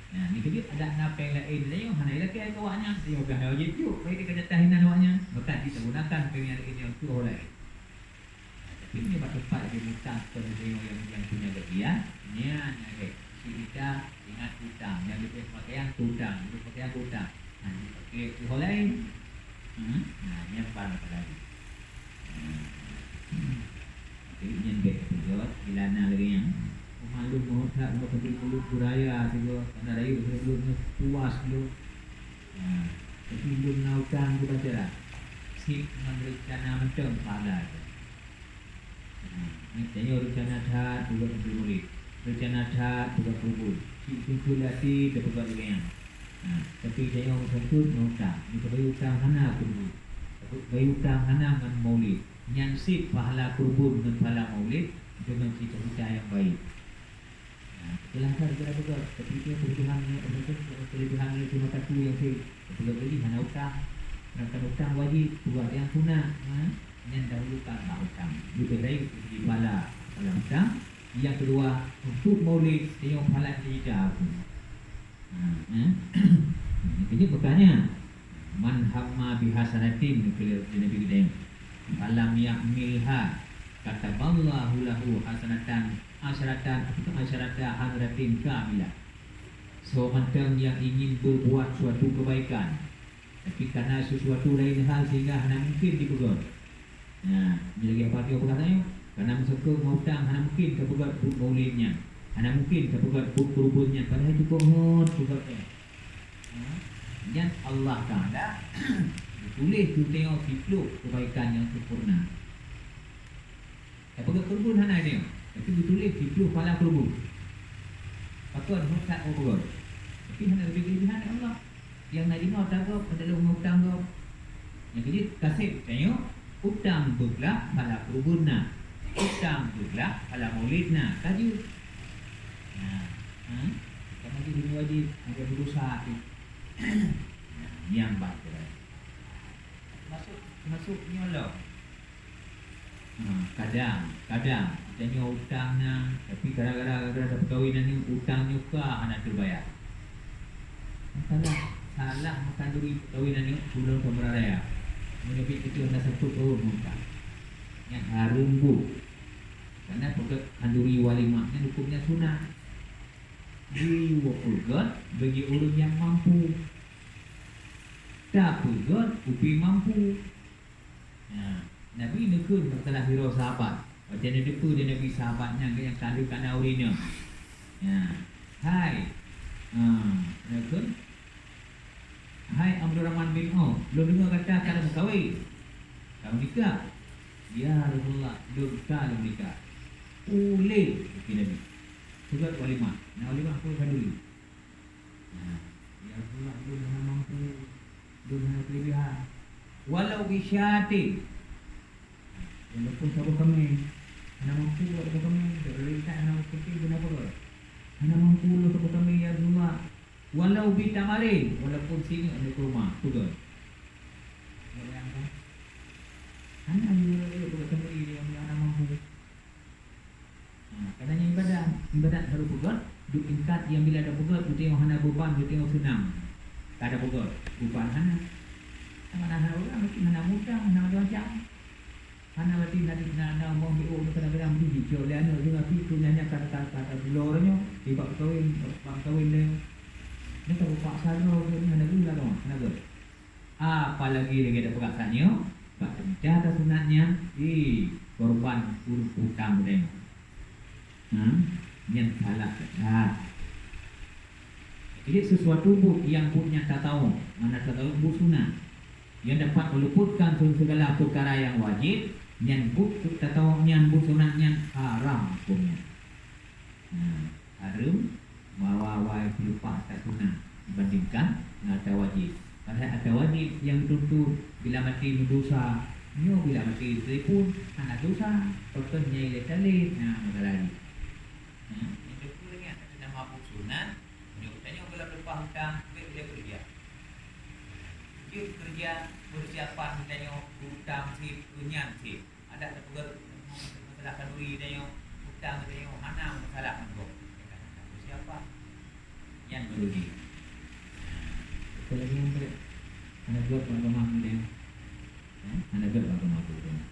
Nah, ni keubiet adak na péng laén, tanyoe hana ilakèe keu awaknyan, tanyoe pih hana wajéb jok, bagi ka jatah inan awaknyan, maka jitagunakan péng nyang laén nyan keu ho laén. Nah, tapi meunyoe bak teumpat lagèe mutang kon tanyoe nyang, nyang punya bagian, nyan nyang lé. Cit mita ingat utang, nyang leubeh pakaian keu utang, leubeh pakaian keu utang. Nah, jipakè keu ho laén. Hmm? Nah, nyan ban apalagi. Jadi nyan bèk tapeugöt, bila na lagèe nyan. Uma lôn mohon that, uma keuneuk ulôn beuraya sigoe, karena rayeuk lôn nyoe puas lôn. Nah, tapi lôn na utang keu bacara. Sip ngon reuncana mantong pahala tu. Nah, tanyoe reuncana that peugöt khanduri Maulid. Reuncana that peugöt keureubeuen. Sip sungkôt até tapeugöt lagèe nyan. Nah, tapi tanyoe meusangkut ngon utang. Meunyoe bayeue utang hana keu Maulid. Bayeue utang hana ngon Maulid. Nyan cit pahala keureubeuen ngon pahala Maulid deungon cita-cita nyang baik. Nah, itulah kan kita peugah, tapi itu kelebihan, kelebihan dari terima kasih yang saya peugah tadi, hana utang. Sedangkan utang wajib, peugah yang sunat. Ha? Nyan dahulukan bak utang. Leubeh baik segi pahala, pahala utang. Yang kedua, untuk Maulid, tanyoe pahala cita-cita tu. Ha, eh? Jadi makanya, "Man hamma bihasanatin," kata Nabi kita, "falam ya'milha, kataballahu lahu hasanatan asyaratan, asyarata hasanatin kamilah." Soe mantong nyang ingin berbuat suatu kebaikan, tapi karena sesuatu lain hal sehingga hana mungkin dipeugöt. Nah, nyoe lagèe apa nyang peugah nyoe? Karena meuseukôt ngon utang hana mungkin tapeugöt buet maulid nyan. Hana mungkin tapeugöt buet keureubeuen nyan, padahai cukôp ngon peugöt nyan. Ha? Nyan Allah Taala geutuléh keu tanyoe siplôh keubaikan nyang sempurna. Tapeugöt keureubeuen hana tanyoe, tapi geutuléh siplôh phala keureubeuen. Pakon? Hana that peugöt. Tapi hana leubeh keulebihan lé Allah. Nyang na jinoe ata gob, ata lôn meuutang gob. Nyang keujeuet ka sép tanyoe, utang beuglah phala keureubeuen na. Utang beuglah phala maulid na. Ka jeuet. Nah, ha? Ka jeuet wajéb, ada beurusah tu. Nah, nyang baca. Masuk, masuk nyoe lom. Ha, kadang, kadang geutanyoe utang na, tapi gara-gara, gara-gara tapeukawen aneuk, utang nyoe ka hana teubayar. Masalah, salah meukawen aneuk, ulôn peumeularaya. Meunyoe biet keudroe na satu tahun utang. Nyan hareuem buet. Karena peugöt khanduri walimah nyan huköm nyan sunat. Jiyue peugöt bagi ureuëng nyang mampu. Tapeugöt ubé mampu. Nah, Nabi neukheun masalah sidroe sahabat. Watèe neuteupeue lé Nabi sahabat nyan, nyang ka lheueh kana ureueng inong. Nah, hai, ah, neukheun, "Hai Abdurrahman bin Auf, lôn deungoe gata ka lheueh meukawen, ka meunikah." "Ya Rasulullah, lôn ka lheueh meunikah." "Ulèe," kheun Nabi. "Peugöt walimah." Nah, walimah peue khanduri. Nah, "Ya Rasulullah, lôn hana mampu, lôn hana keulebihan." "Walau bisyatin." Walaupun saboh kameng, hana mampu buat saboh kameng, dari hana mampu pun guna peugöt. "Hana mampu lôn saboh kameng, ya Rasulullah." "Walau bitamarin," walaupun singoh aneuk kurma, peugöt. Bayangkan. Hana jeuet peugöt sendiri dia hana mampu. Nah, karena nyan ibadat, ibadat harôh peugöt, duek tingkat nyang bila tapeugöt, geutanyoe hana beuban, geutanyoe seunang. Ka tapeugöt, beuban hana. Sama na hana ureueng, mungkin hana mutang, hana macam-macam. Hana berarti na, na, na umoe B O kadang-kadang meunan jicok lé aneuk deungon pi keu nyan, nyan ka, ka, ka, ka geulo nyoe, di bak kawen, bak kawen lé. Nyan ka beupak sadroe keu nyan, hana geuh lagoe, hana geuh. Apalagi lagèe tapeugah tanyoe, bak teumeujah tasunat nyan, ih, korban ureueng utang geutanyoe. Hmm, nyan salah that. Jadi, sesuatu buet nyang buet nyan tatawök, mana tatawök buet sunat, nyang dapat meuleuputkan segala peukara nyang wajéb, nyan buet tatawök nyan, buet sunat nyan haram huköm nyan. Nah, hareuem bahwa awai peuleupah ata sunat dibandingkan ngon ata wajéb. Padahai ata wajéb nyang tuntut bila maté meudesya, nyoe bila maté telepon hana desya, pakon nyang ilée-talée, nah, masalah jih. Nah, nyang teupeu lagée nyang ka teunama buet sunat, nyoe geutanyoe gohlom leupah utang, bèk lé keureuja. Jeuet keureuja, peusiapan geutanyoe, utang sép, keu nyan sép. Adak tapeugah masalah khanduri geutanyoe, utang geutanyoe, hana masalah ngon gob. Siapa? Nyan meureugi. Beutôi lagée nyan, hana buet bak geutanyoe. Eh, hana buet bak geutanyoe.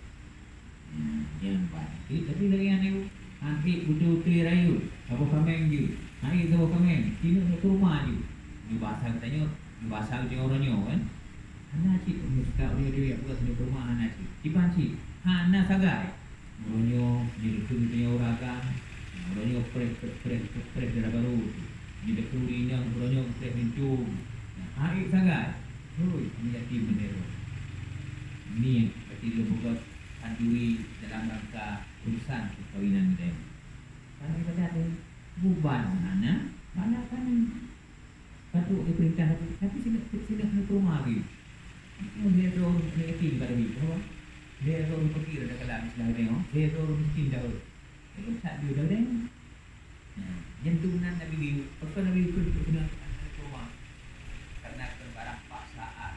Nyan, nyan ban. Jadi, tapi lagée nyan, han ék beutôi-beutôi rayeuk, saboh kaméng jih. Han ék saboh kaméng, sineuk-neuk keu rumoh jih. Nyoe basa geutanyoe, nyoe basa geutanyoe uroe nyoe, kan? Hana cit meunyoe teuka uroe nyoe, bukan sineuk keu rumoh hana cit. Kiban cit, hana sagai. Uroe nyoe, jideukeue geutanyoe uragan, uroe nyoe preh, preh, preh, preh dara barô. Jideukeue ureueng inong, uroe nyoe preh linto. Nah, han ék sagai. Hôi, aneuk yatim meunero. Nyan, berarti lôn peugah khanduri dalam rangka urusan peukawinan geutanyoe. Karena ibadat nyan, buban hana, pahala hana. Patut diperintah, tapi sineuk, sineuk keu rumoh lagée. Itu dia tu ureueng yatim ka lagée, apa? Dia tu ureueng fakir dah kalah istilah dia, dia tu ureueng miskin dah. Jadi, tak ada dah dia. Nah, nyan tu meunan Nabi geuyue. Pakon Nabi geukheun keu keuneuk aneuk rumoh? Karena keu barang paksaan.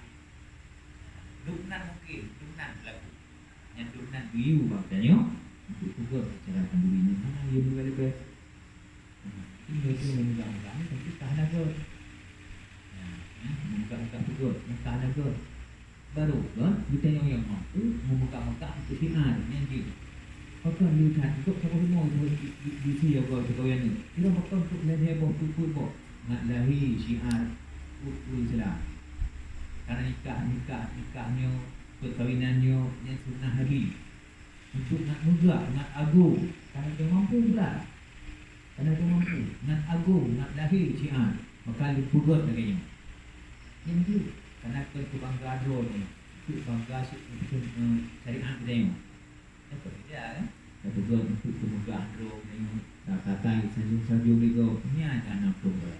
Duek nan mungkin, duek nan beulaku. Nyan duek nan geuyue bak geutanyoe, untuk peugöt secara khanduri nyan hana, yue leubeh-leubeh. Nah, itu nyoe meunyoe mudah-mudahan, tapi ka hana göt. Ya, meugah-gah peugöt, nyang ka lagèe. Baru kan, geutanyoe nyang mampu meugah-gah untuk syiar, nyan jeuet. Pakon lé that, untuk saboh rumoh di, di, di, di si jaga, jaga nyan. Kira pakon untuk lhèe-lhèe boh, peuet-peuet boh. Ngat lahé syiar ureueng Islam. Karena nikah, nikah, nikah nyoe, perkawinan nyoe, nyan sunnah Nabi. Untuk ngat meugah, ngat agong, karena dia mampu pula. Karena dia mampu, ngat agong, ngat lahé syiar, maka lôn peugöt lagèe nyoe. Nyan jeuet, karena keu keubanggaan droe nyoe, untuk bangga si-, eh, syariat geutanyoe. Nyan keu beda, kan? Tapeugöt untuk keumeugahan droe geutanyoe, ka-, ka-, ka-, sanjong-sanjong lé gob, nyan hana peue.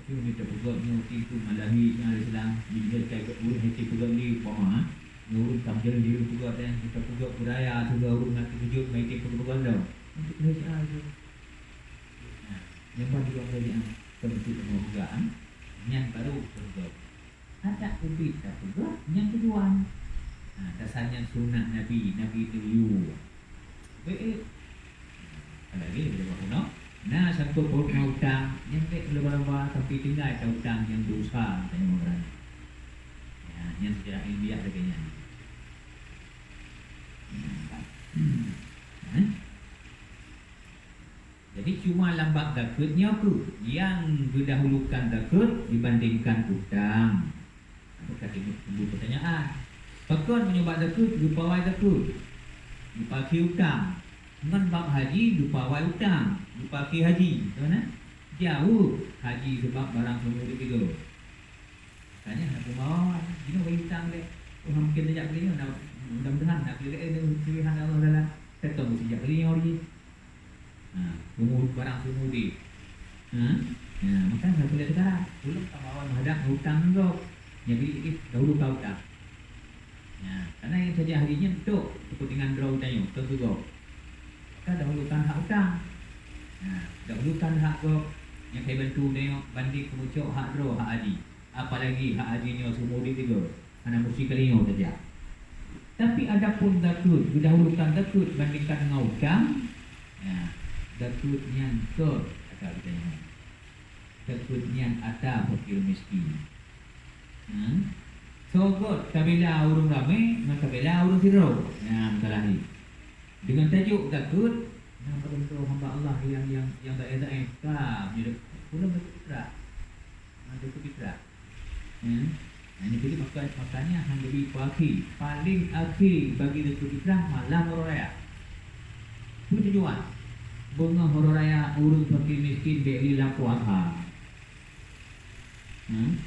Tapi meunyoe tapeugöt nyoe, ti tu malahi nyan Islam, meunyoe ka ureueng hana peugöt lé, umpama, nyoe ureueng ka meujalan jeuet peugöt, dan tapeugöt budaya, sehingga ureueng hana teukeujot, mai teupeugöt lom. Untuk lheueh syiar tu. Nah, nyang ban juga lheueh syiar, kon untuk peugöt, kan? Nyan baru peugöt. Adak ubit tapeugah nyang tujuan. Ha, dasar nyan sunnah Nabi, Nabi neuyue. Bèk, eh. Ada lagi daripada bunoe. Nah, sangkut paut ngon utang, nyan bèk lomba-lomba, tapi tinggai ka utang nyang dosa, tanyoe ngon ureueng. Ya, nyan secara ilmiah lagèe nyan. Hmm. Eh? Jadi, cuma lam bab zakeuet nyoe kheueh nyang geudahulukan zakeuet dibandingkan utang. Ka timbul, timbul pertanyaan, pakon meunyoe bak zakeuet geupawai zakeuet, geupakhi utang, ngon bab haji geupawai utang, geupakhi haji, beutôi na? Jaweueb, haji sabab barang seumeu udép lé gob. Makanya hana peumawa, jinoe bagi utang lé. Oh, mungkin tajak beli nyoe, na, mudah-mudahan na beli lé, eh, nyoe pilihan Allah Taala. Tetap mesti jak beli nyoe lagi. Ha, umur barang seumeu udép. Ha? Ha, maka hana boleh teuka. Ulôn ka mawai meuhadab ngon utang ngon gob. Nyan beli idéh dahulu ka utang. Ha, karena nyang saja hari nyan untuk kepentingan droe tanyoe, keu gob. Maka dahulukan hak utang. Ha, dahulukan hak gob nyang ka jibantu tanyoe banding keu meucok hak droe, hak haji. Apalagi hak haji nyoe seumeu udép lé gob, hana musti kali nyoe saja. Tapi adapun zakeuet, geudahulukan zakeuet bandingkan ngon utang, ya, zakeuet nyan kon ata geutanyoe. Zakeuet nyan ata fakir miskin. Hmm? Soe göt tabila ureueng ramé ngon tabila ureueng sidroe. Nyan masalah nyan. Deungon tajok zakeuet, na padum droe hamba Allah nyang, nyang, nyang daéh-daéh ka meunyoe ulôn zakeuet fitrah. Na zakeuet fitrah. Hmm. Nah, ini jadi maka, makanya hana geubri peue akhé. Paléng akhé bagi zakeuet fitrah malam uroe raya. Peue tujuan? Beungoh uroe raya ureueng fakir miskin bèk lé lam puasa. Hmm?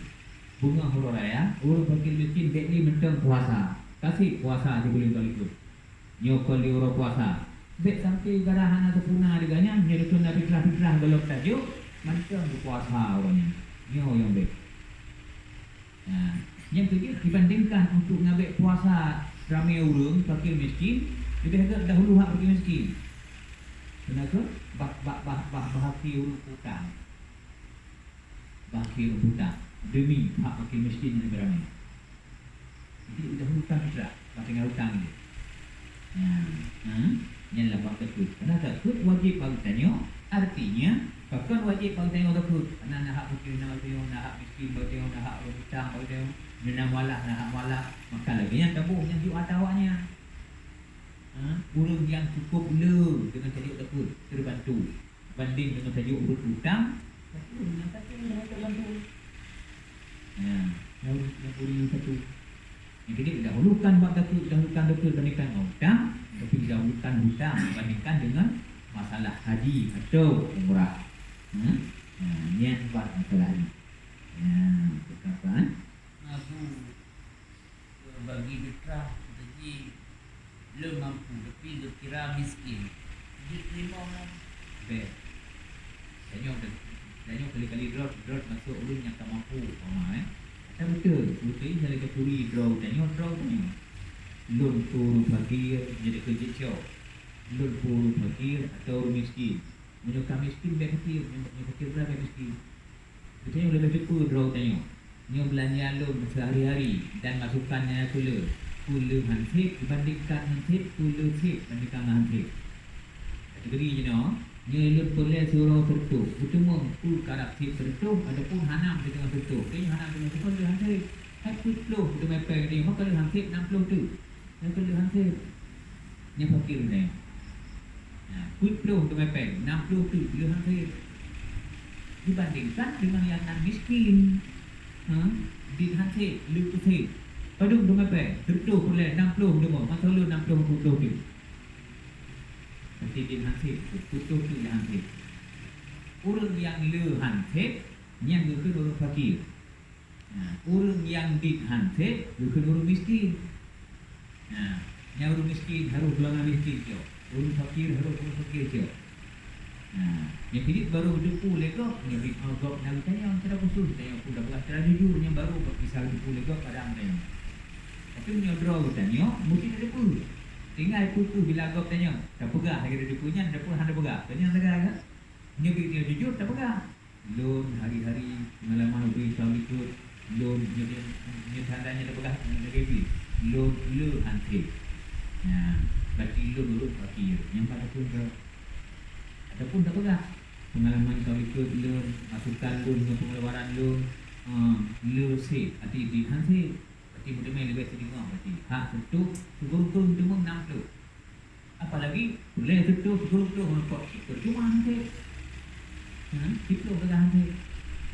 Beungoh uroe raya, ureueng fakir miskin bèk lé mantong puasa. Ka sép puasa sibuleuen ka likot. Nyoe kon lé uroe puasa. Bèk sampoe gara hana teupuna di gobnyan, nyoe dikeue na fitrah-fitrah gohlom tajok, mantong geupuasa uroe nyan. Nyoe nyang bèk. Nah, nyang keujeuet dibandingkan untuk ngabèk puasa ramé ureueng fakir miskin, leubeh gèt dahulu hak fakir miskin. Keunabe? Bah, bah, bah, bah, bah akhé ureueng utang. Bah akhé ureueng utang. Demi hak fakir miskin nyang leubeh ramé. Jadi, dahulukan fitrah, bah tinggai utang jih. Nah, ha? Nyan lam bab zakeuet. Karena zakeuet wajéb bagi tanyoe, artinya, pakon wajéb bagi tanyoe zakeuet. Karena na hak fakir bagi tanyoe, na hak miskin bagi tanyoe, na hak ureueng utang bagi tanyoe, na mualah, na hak mualah. Maka lagèe nyan taboh nyang jok ata awaknyan. Ha? Ureueng nyang cukup le deungon tajok zakeuet, teubantu. Banding deungon tajok ureueng utang, tapi ureueng nyang sakét nyang hantom bantu. Ya, nyang ureueng, nyang ureueng nyang satu. Nyang keuneuk didahulukan bak zakeuet, dahulukan zakeuet bandingkan ngon utang, tapi didahulukan utang bandingkan deungon masalah haji atau umrah. Hmm? Ya, nyan bak masalah nyan. Ya, betul kan? Abu. Bagi fitrah, jadi lôn mampu, tapi geukira miskin. Jeuet teurimong lah. Bèk. Tanyoe, tanyoe kali-kali droe, droe masôk ureueng nyang ka mampu, umpama, eh. Ata beutôi, beutôi nyang lagèe turi droe tanyoe, droe tanyoe. Lôn peue ureueng fakir, jadi keu jeuet cok. Lôn peue ureueng fakir atau ureueng miskin. Meunyoe ka miskin, bèk fakir. Meunyoe fakir pula, bèk miskin. Geutanyoe leubeh teupeue droe tanyoe. Nyoe beulanja lôn seuhari-hari dan masukan nyang peue le, peue le han sép dibandingkan ngon sép, peue le sép bandingkan ngon han sép. Kategori jinoe, Nyoe lôn peureulée sidroe seureutôh. Beuteumeung peue karab seb seureutôh, adapun hana meuteungoh seureutôh. Nyoe hana meuteungoh seureutôh, lheueh han seb. Hai peuet ploh teumé péng nyoe, maka lheueh han seb nam ploh teuk. Nyoe keuh lheueh han seb. Nyoe fakir nyoe. Nah, peuet ploh teumé péng, nam ploh teuk lheueh han seb. Dibandingkan dengan yang nan miskin. Ha? Dit han seb, lheueh seb. Padum teumé péng, seureutôh peureulée, nam ploh teumé, masa lôn nam ploh, peuet ploh teuk. Pasti dit han seb, peuet ploh teuk han seb. Ureuëng nyang le han seb, nyan geukheun ureuëng fakir. Nah, ureuëng nyang dit han seb, geukheun ureuëng miskin. Nah, nyang ureuëng miskin harôh golongan miskin cok. Ureuëng fakir harôh ureuëng fakir cok. Nah, nyang keuneuk barô geuteupeue lé gob, nyoe bit gob na geutanyoe, cara khusos tanyoe peugah cara jujur, nyang barô bak bisa geuteupeue lé gob kadang tanyoe. Tapi meunyoe droe geutanyoe, mungkin ada peue. Tinggai peue-peue bila gob tanyoe, tapeugah lagée ada peue nyan, ada peue hana peugah. Tanyoe lagée kan? Nyoe bit nyoe jujur tapeugah. Lôn hari-hari pengalaman ubé tahun likot, lôn nyoe, nyoe tandanya tapeugah lagée pih. Lôn le han seb. Nah, berarti lôn ureuëng fakir. Nyang pat ataupun ka, ataupun tapeugah pengalaman tahun likot lôn, masukan lôn ngon pengeluaran lôn, eh, le seb, arti di han seb. Berarti meuteumé leubeh siteungoh berarti. Hak seureutôh, sikureueng-kureueng teumé nam ploh. Apalagi ulée seureutôh, sikureueng-kureueng ngon pok cit percuma han seb. Ha, siplôh teuka han seb.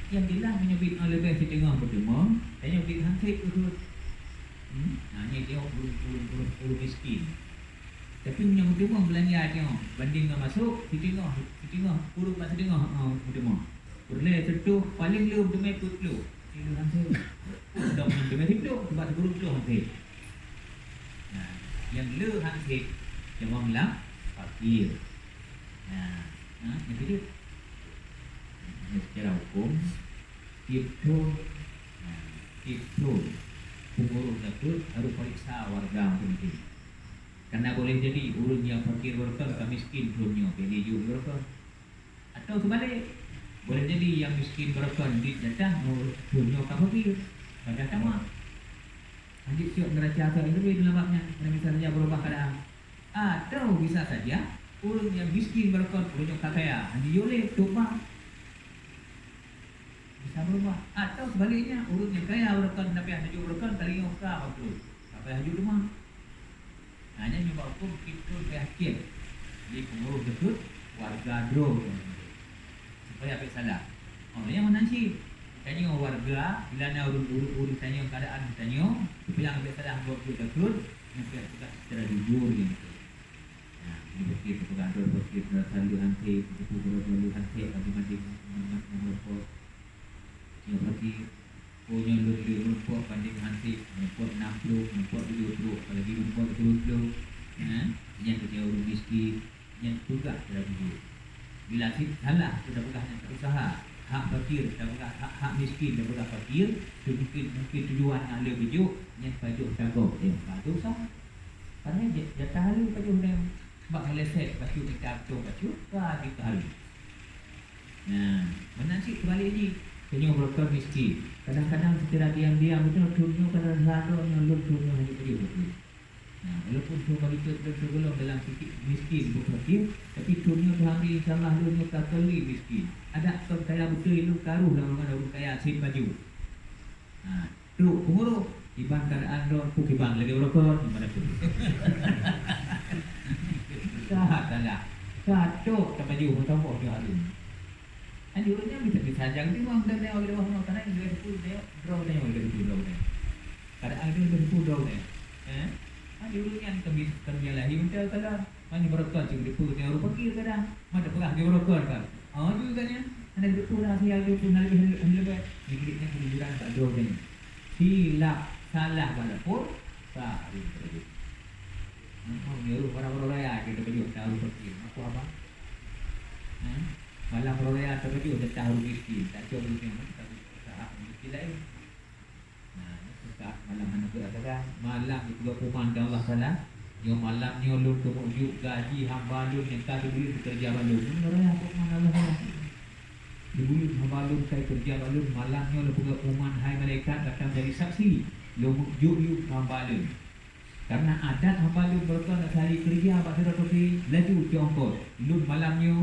Nyang jeulaih meunyoe bit nyoe leubeh siteungoh meuteumé, tanyoe bit han seb keu. Hmm? Nah, nyoe jaweueb ureuëng, ureuëng, ureuëng, ureuëng miskin. Tapi meunyoe meuteumé beulanja nyoe, banding ngon masôk, siteungoh, siteungoh, ureuëng bak siteungoh, ha, meuteumé. Peureulée seureutôh, paléng le meuteumé peuet ploh. Nyang le han seb. Dong meuteumé siplôh, sebab sikureueng ploh han seb. Nah, nyang le han seb, nyang lam fakir. Nah, nah, nyang keujeuet. Nah, secara hukum, tiep thon, nah, tiep thon, pengurus takot harus periksa warga mungkin. Karena boleh jadi ureuëng nyang fakir beureukan ka miskin thon nyoe, jadi jeuet beureukan. Atau seubalik, boleh jadi nyang miskin beureukan dit datang, oh, thon nyoe ka fakir, padahai tamah. Lanjut siok neraca atau N R W dalam bab nyan, dan bisa saja berubah keadaan. Atau bisa saja, ureuëng nyang miskin beureukan ureuëng nyang ka kaya, hana jiyue lé, tumbang. Bisa berubah. Atau sebaliknya, ureuëng nyang kaya beureukan, tapi hana jiyue beureukan, teurimong ka bangkrut. Ka payah jiyue teuma. Nah, nyan nyoe bak huköm tiep thon payah cek lé pengurus takot warga droe nyoe, supaya bèk salah. Oh, nyang meunan cit, tanyoe warga, bila na ureuëng-ureuëng tanyoe, keadaan tanyoe, supaya bèk salah gob jeuet takot, nyang payah peugah secara jujur nyan tu. Nah, ini fakir teupeugah droe, fakir teupeugah salah han seb, teupeugah droe han seb, tapi masih mangat ngon rukok. Nyoe berarti, oh, nyoe lôn le meurumpok banding han seb, meurumpok nam ploh, meurumpok tujoh ploh, apalagi meurumpok sikureueng ploh. Ha? Nyan keuh ureuëng miskin, nyan peugah cara jujur. Bila cit salah, kita peugah nyan tak usaha. Hak fakir, kita peugah hak, hak miskin, kita peugah fakir. Tu mungkin, mungkin tujuan na le beujok, nyan pajoh tagob, eh, tak usaha. Karena ja-, jatah le pajoh nyan. Bak meuleset, bacut mita beutôi, bacut, ka jiteuhari. Nah, meunan cit teubalik jih, tanyoe beureukan miskin. Kadang-kadang secara diam-diam beutôi, thon nyoe kadang rasa droe nyoe lôn thon nyoe hana jeuet beutôi. Nah, walaupun thon ka jiteubiet lôn sigohlom dalam sikit miskin, beufakir, tapi thon nyoe Tuhan bri, insya Allah lôn nyoe ka kali miskin. Adak kon kaya beutôi lôn ka rôh lam golongan ureuëng kaya seb pajoh. Nah, Trok pengurus, kiban keadaan droe, peue kiban lagée uroe kon, gimana tu? Salah, salah. Salah, trok tapajoh meusaboh nyoe alun. Kan di ureuëng nyan bisa, bisa jang di ruang dan nyoe, di ruang nyoe, karena dia itu, dia droe nyoe, dia itu droe nyoe. Keadaan dia itu droe nyoe. Eh? Kan di ureuëng nyan kami, kami lahir, entah salah. Hana beureukat cit geupeue, nyan ureuëng fakir kadang. Mata peugah geupeue beureukat kan. Oh, juga nyan. Hana geupeue rahsia geupeue, hana leubeh, hana leubeh. Nyan geupeue nyan kejujuran bak droe nyan. Silap, salah bak lapoe, ka hari teujadi. Memang nyuruh orang-orang raya ke teujadi, tahu fakir. Apa abang? Ha? Malam orang raya teujadi, dah tahu miskin. Tak cuma miskin, tapi usaha miskin lain. Nah, nyoe teuka malam hana peuet acara. Malam geupeugah puman lé Allah Taala, "Nyoe malam nyoe lôn keumeung jok gaji hamba lôn nyang ka geubri keu keureuja bak lôn." Nyoe raya puman Allah Taala. Geubri hamba lôn ka keureuja bak lôn, malam nyoe lôn peugah puman, "Hai malaikat, gata jadi saksi, lôn meujok yum keu hamba lôn." Karena adat hamba lôn beureukat na sehari keureuja bak sidroe toke, laju cok eungkôt. Lôn malam nyoe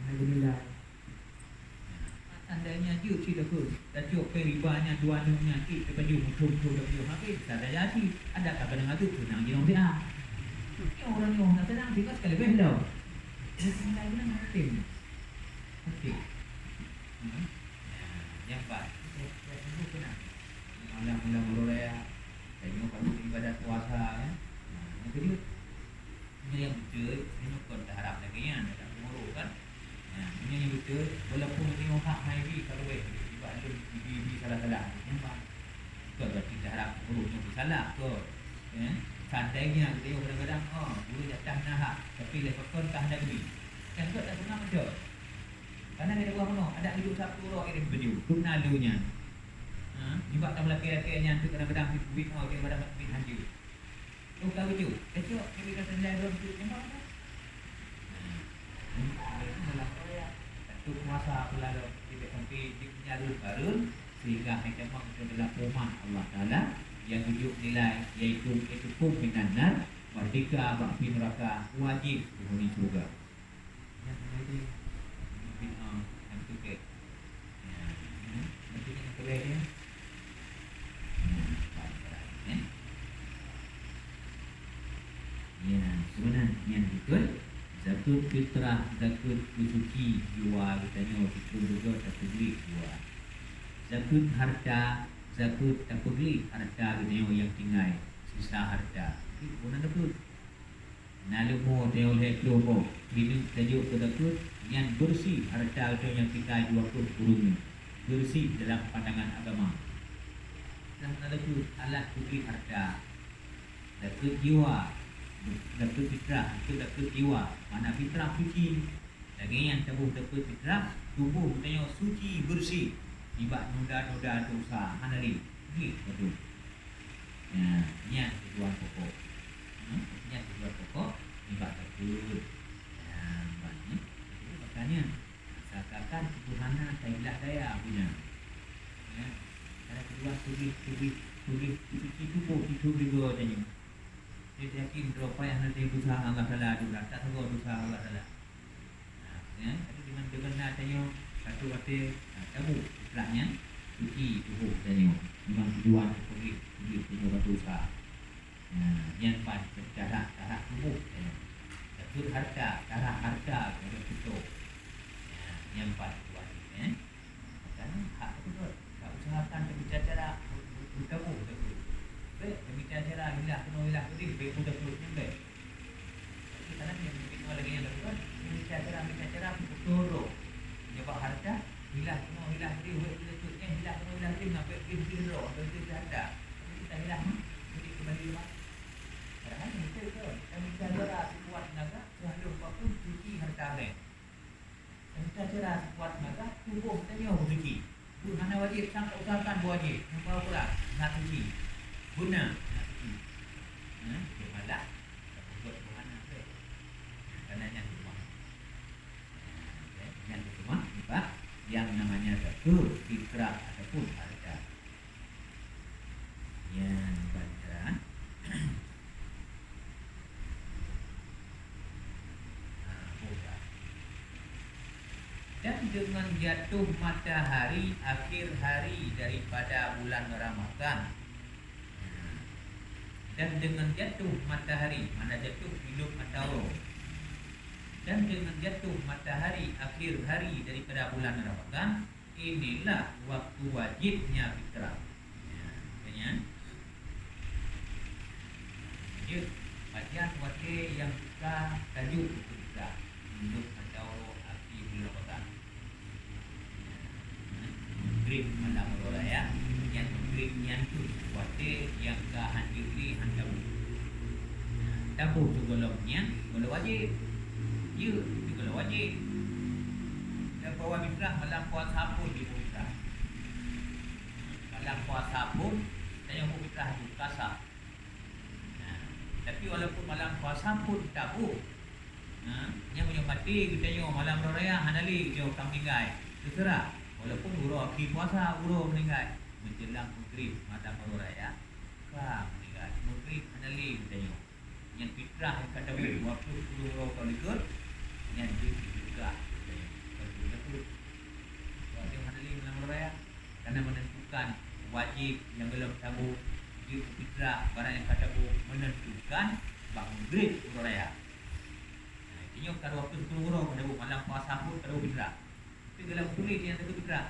Alhamdulillah. Seandainya jeuet cit takheun, tacok péng riba nyan dua nyoe nyan cit, tapajoh, muthom-thom tapajoh habéh, saja cit, adak ka keunong ateueh seunang jinoe siat. Nyoe ureueng nyoe na seunang, tinggai sekali beh lom. Bismillah, bilang oke. Oke. Hmm. Nah, nyang pat. Malam-malam uroe raya. Tanyoe baru ibadat puasa, kan. Nah, nyang keujeuet. Nyoe nyang beutôi, nyoe kon taharap lagèe nyan, taharap peungurus kan. Nah, nyoe nyang beutôi, walaupun nyoe hak hai bi ka leubeh, nibak lôn bi, bi salah-salah, nyan mah. Kon berarti taharap peungurus nyoe pun salah, kon. Ya, seandainya geutanyoe kadang-kadang, oh, ureueng nyang tah na hak, tapi lé pakon tah na geubi. Kan kon tak seunang beutôi. Karena geutanyoe bunoe, adak geuduek satu uroe iréng baju, dum na lé nyan. Ha, nibak tameulakèe-lakèe nyan tu kadang-kadang fitnah, kadang-kadang fitnah hanjeuet. Tuh ka lucu. Kecok, jadi kata dia dua lucu memang tu. Satu kuasa pula lo, tidak sampai di jalur barun, sehingga hai temang itu adalah umat Allah Taala yang tujuh nilai, yaitu itu hukum minan nar, merdeka bak api neraka, wajib penghuni syurga. Nyang keuneuk di, mungkin, ah, nyang keuneuk. Ya, hmm, mungkin nyang keuneuk ya. Hmm, baik, baik, eh. Ya, sebenarnya nyang beutôi, zakeuet fitrah, zakeuet peusuci jiwa geutanyoe, beutôi juga tapeugléh jiwa. Zakeuet harta, zakeuet tapeugléh harta geutanyoe nyang tinggai, sisa harta. Jadi, guna zakeuet. Na leumo tanyoe lhèe ploh boh, keuneuk tajok keu zakeuet, nyan beureusi harta geutanyoe nyang tinggai dua ploh kureueng nyoe, beureusi dalam pandangan agama. Seutah na zakeuet alat peugléh harta, zakeuet jiwa, zakeuet fitrah, zakeuet, zakeuet jiwa, makna fitrah suci. Lagèe nyan taboh zakeuet fitrah, tuboh geutanyoe suci beureusi nibak noda-noda desya, hana lé. Jih beutôi. Nah, nyan tujuan pokok. Hmm, nyan tujuan pokok nibak zakeuet. Nah, ban nyan. Jadi, makanya, seakan-akan tuboh hana tailah daya guna. Ya, karena tujuan tuboh, tuboh, tuboh suci tuboh, tuboh juga tanyoe. Jadi, yakin droe payah nanti berusaha Allah Taala juga, tak tegur berusaha Allah Taala. Nah, ya, tapi dengan, dengan na tanyoe satu watèe, nah, tabu, istilahnya, suci tuboh tanyoe. Memang tujuan peugléh, peugléh tanyoe batu sa. Nah, nyan pat cara, cara tuboh tanyoe. Takheun harta, cara harta tanyoe tuboh. Nah, nyan pat tujuan, eh. Makanya, hak beutôi. Ka usahakan tamita cara, beutaboh, beutaboh. Bèk tamita cara hilah keunoe, hilah keudéh, bèk beutaboh, nyan bèk. Tapi kadang nyang meukeunong lagèe nyan lakukan, mita cara, mita cara, peutoh droe. Nibak harta, hilah keunoe, hilah keudéh, bèk beutaboh, nyan hilah keunoe, hilah keudéh, nyan bèk beutaboh droe, bèk beutaboh harta. Tapi kita hilah, jadi kembali lemak. Padahal beutôi, tamita cara seukuat tenaga, seulheueh apapun suci harta bèk. Teuntèe sira seukuat tenaga tuboh tanyoe beusuci. Buet hana wajéb sang usahakan buet wajéb, nyang bak uroe na suci. Beuna na suci. Ha, buet malah, buet buet hana bèk. Karena nyan tuboh. Ha, nyan tuboh, nampak? Yang namanya zakeuet, fitrah ataupun harta. Nyan ban cara. Ha, boh dah. Dan dengan jatuh matahari akhir hari daripada bulan Ramadan. Dan dengan jatuh matahari, mana jatuh hidup atau dan dengan jatuh matahari akhir hari daripada bulan Ramadan, inilah waktu wajibnya fitrah. Ya, katanya. Lanjut. Pajan watée nyang teuka tajok keu teuka, lôn atau api buleuen Ramadan. Maghrib malam uroe raya, nyan maghrib nyan kheueh watée nyang ka han jeuet lé han taboh. Taboh sigohlom nyan sigohlom wajéb. Jeuet sigohlom wajéb. Dan bahwa fitrah malam puasa pun jiboh fitrah. Malam puasa pun tanyoe boh fitrah tu kasar. Nah, tapi walaupun malam puasa pun taboh. Nah, nyan meunyoe maté geutanyoe malam uroe raya hana lé geutanyoe ka meuninggai. Teuseurah, walaupun uroe akhé puasa uroe meuninggai, menjelang maghrib malam uroe raya ka meuninggai. Maghrib hana lé geutanyoe. Nyan fitrah nyang ka taboh dua ploh uroe ka likot, nyan jeuet jipeugah geutanyoe. Ka jeuet. Wajéb hana lé malam uroe raya. Karena menentukan wajéb nyang gohlom taboh, jeuet fitrah barang nyang ka taboh menentukan bak maghrib uroe raya. Nah, geutanyoe ka dua ploh uroe ka taboh, malam puasa pun ka taboh fitrah. Tapi dalam tuléh nyang teuka fitrah.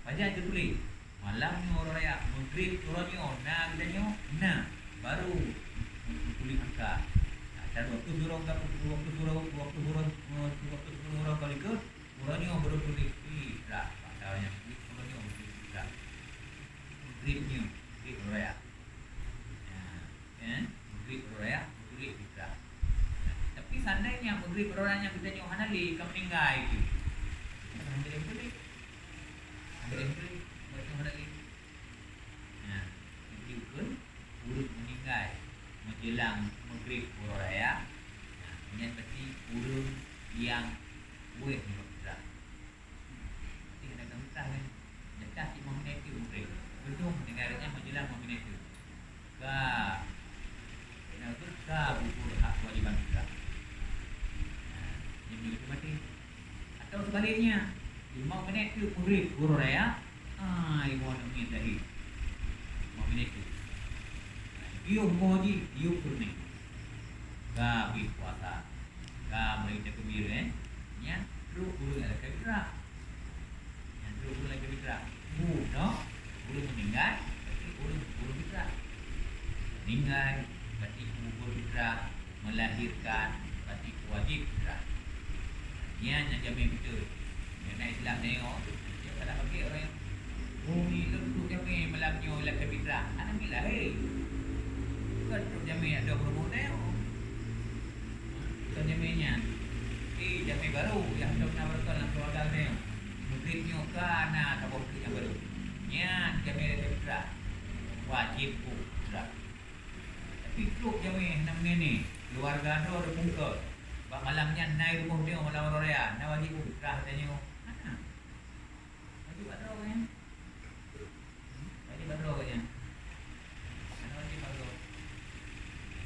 Pajan teutuléh, malam nyoe uroe raya, maghrib uroe nyoe na geutanyoe na, baru teutuléh angka. Nah, ka dua ploh uroe ka, dua ploh uroe, dua ploh uroe, dua ploh uroe ka likot, uroe nyoe baru tuléh fitrah. Bak cara nyang tuléh uroe nyoe baru tuléh fitrah. Maghrib nyoe, maghrib uroe raya. Nah, eh, maghrib uroe raya, maghrib fitrah. Nah, tapi seandainya maghrib uroe raya nyan geutanyoe hana lé, ka meuninggai tu. Hana lé, hana lé. Hana lé, hana lé. Nah, itu kan ureueng meuninggai menjelang maghrib uroe raya. Nah, nyan berarti ureueng nyang wéh nibak fitrah. Berarti hana ka fitrah kan? Nyata cit lima menit tu mungkin. Untung dengan nyan menjelang lima menit tu. Ka. Kena betul ka gugur hak kewajiban fitrah. Nah, nyan begitu mati. Atau sebaliknya, lima menit tu maghrib uroe raya, ah, lima menit tadi. Lima menit tu. Nah, yum moji, yum kuning. Ka habéh puasa. Ka meureuti takbir, eh. Nyan trok ureueng lakée fitrah. Nyan trok ureueng lakée fitrah. Bunoe ureueng meuninggai, berarti ureueng, ureueng fitrah. Meuninggai, berarti ureueng fitrah. Melahirkan, berarti wajéb fitrah. Nyan nyang jamé beutôi. Karena Islam nyoe, dia tak ada pakai orang yang, oh, ni lôn trok jamé malam nyoe lakée fitrah. Aneuk miet lahé. Bukan trok jamé ada promo nyoe. Bukan jamé nyan. Eh, jamé baru nyang dong na beureukat lam keluarga nyoe. Maghrib nyoe ka na saboh keu nyang baru. Nyan jamé lakée fitrah. Wajéb boh fitrah. Tapi trok jamé hana meunene, keluarga droe teupungke. Bak malam nyan na i rumoh nyoe malam uroe raya, na wajéb boh fitrah tanyoe? Hana. Wajéb bak droe nyan. Hmm? Wajéb bak droe nyan. Hana wajéb bak droe.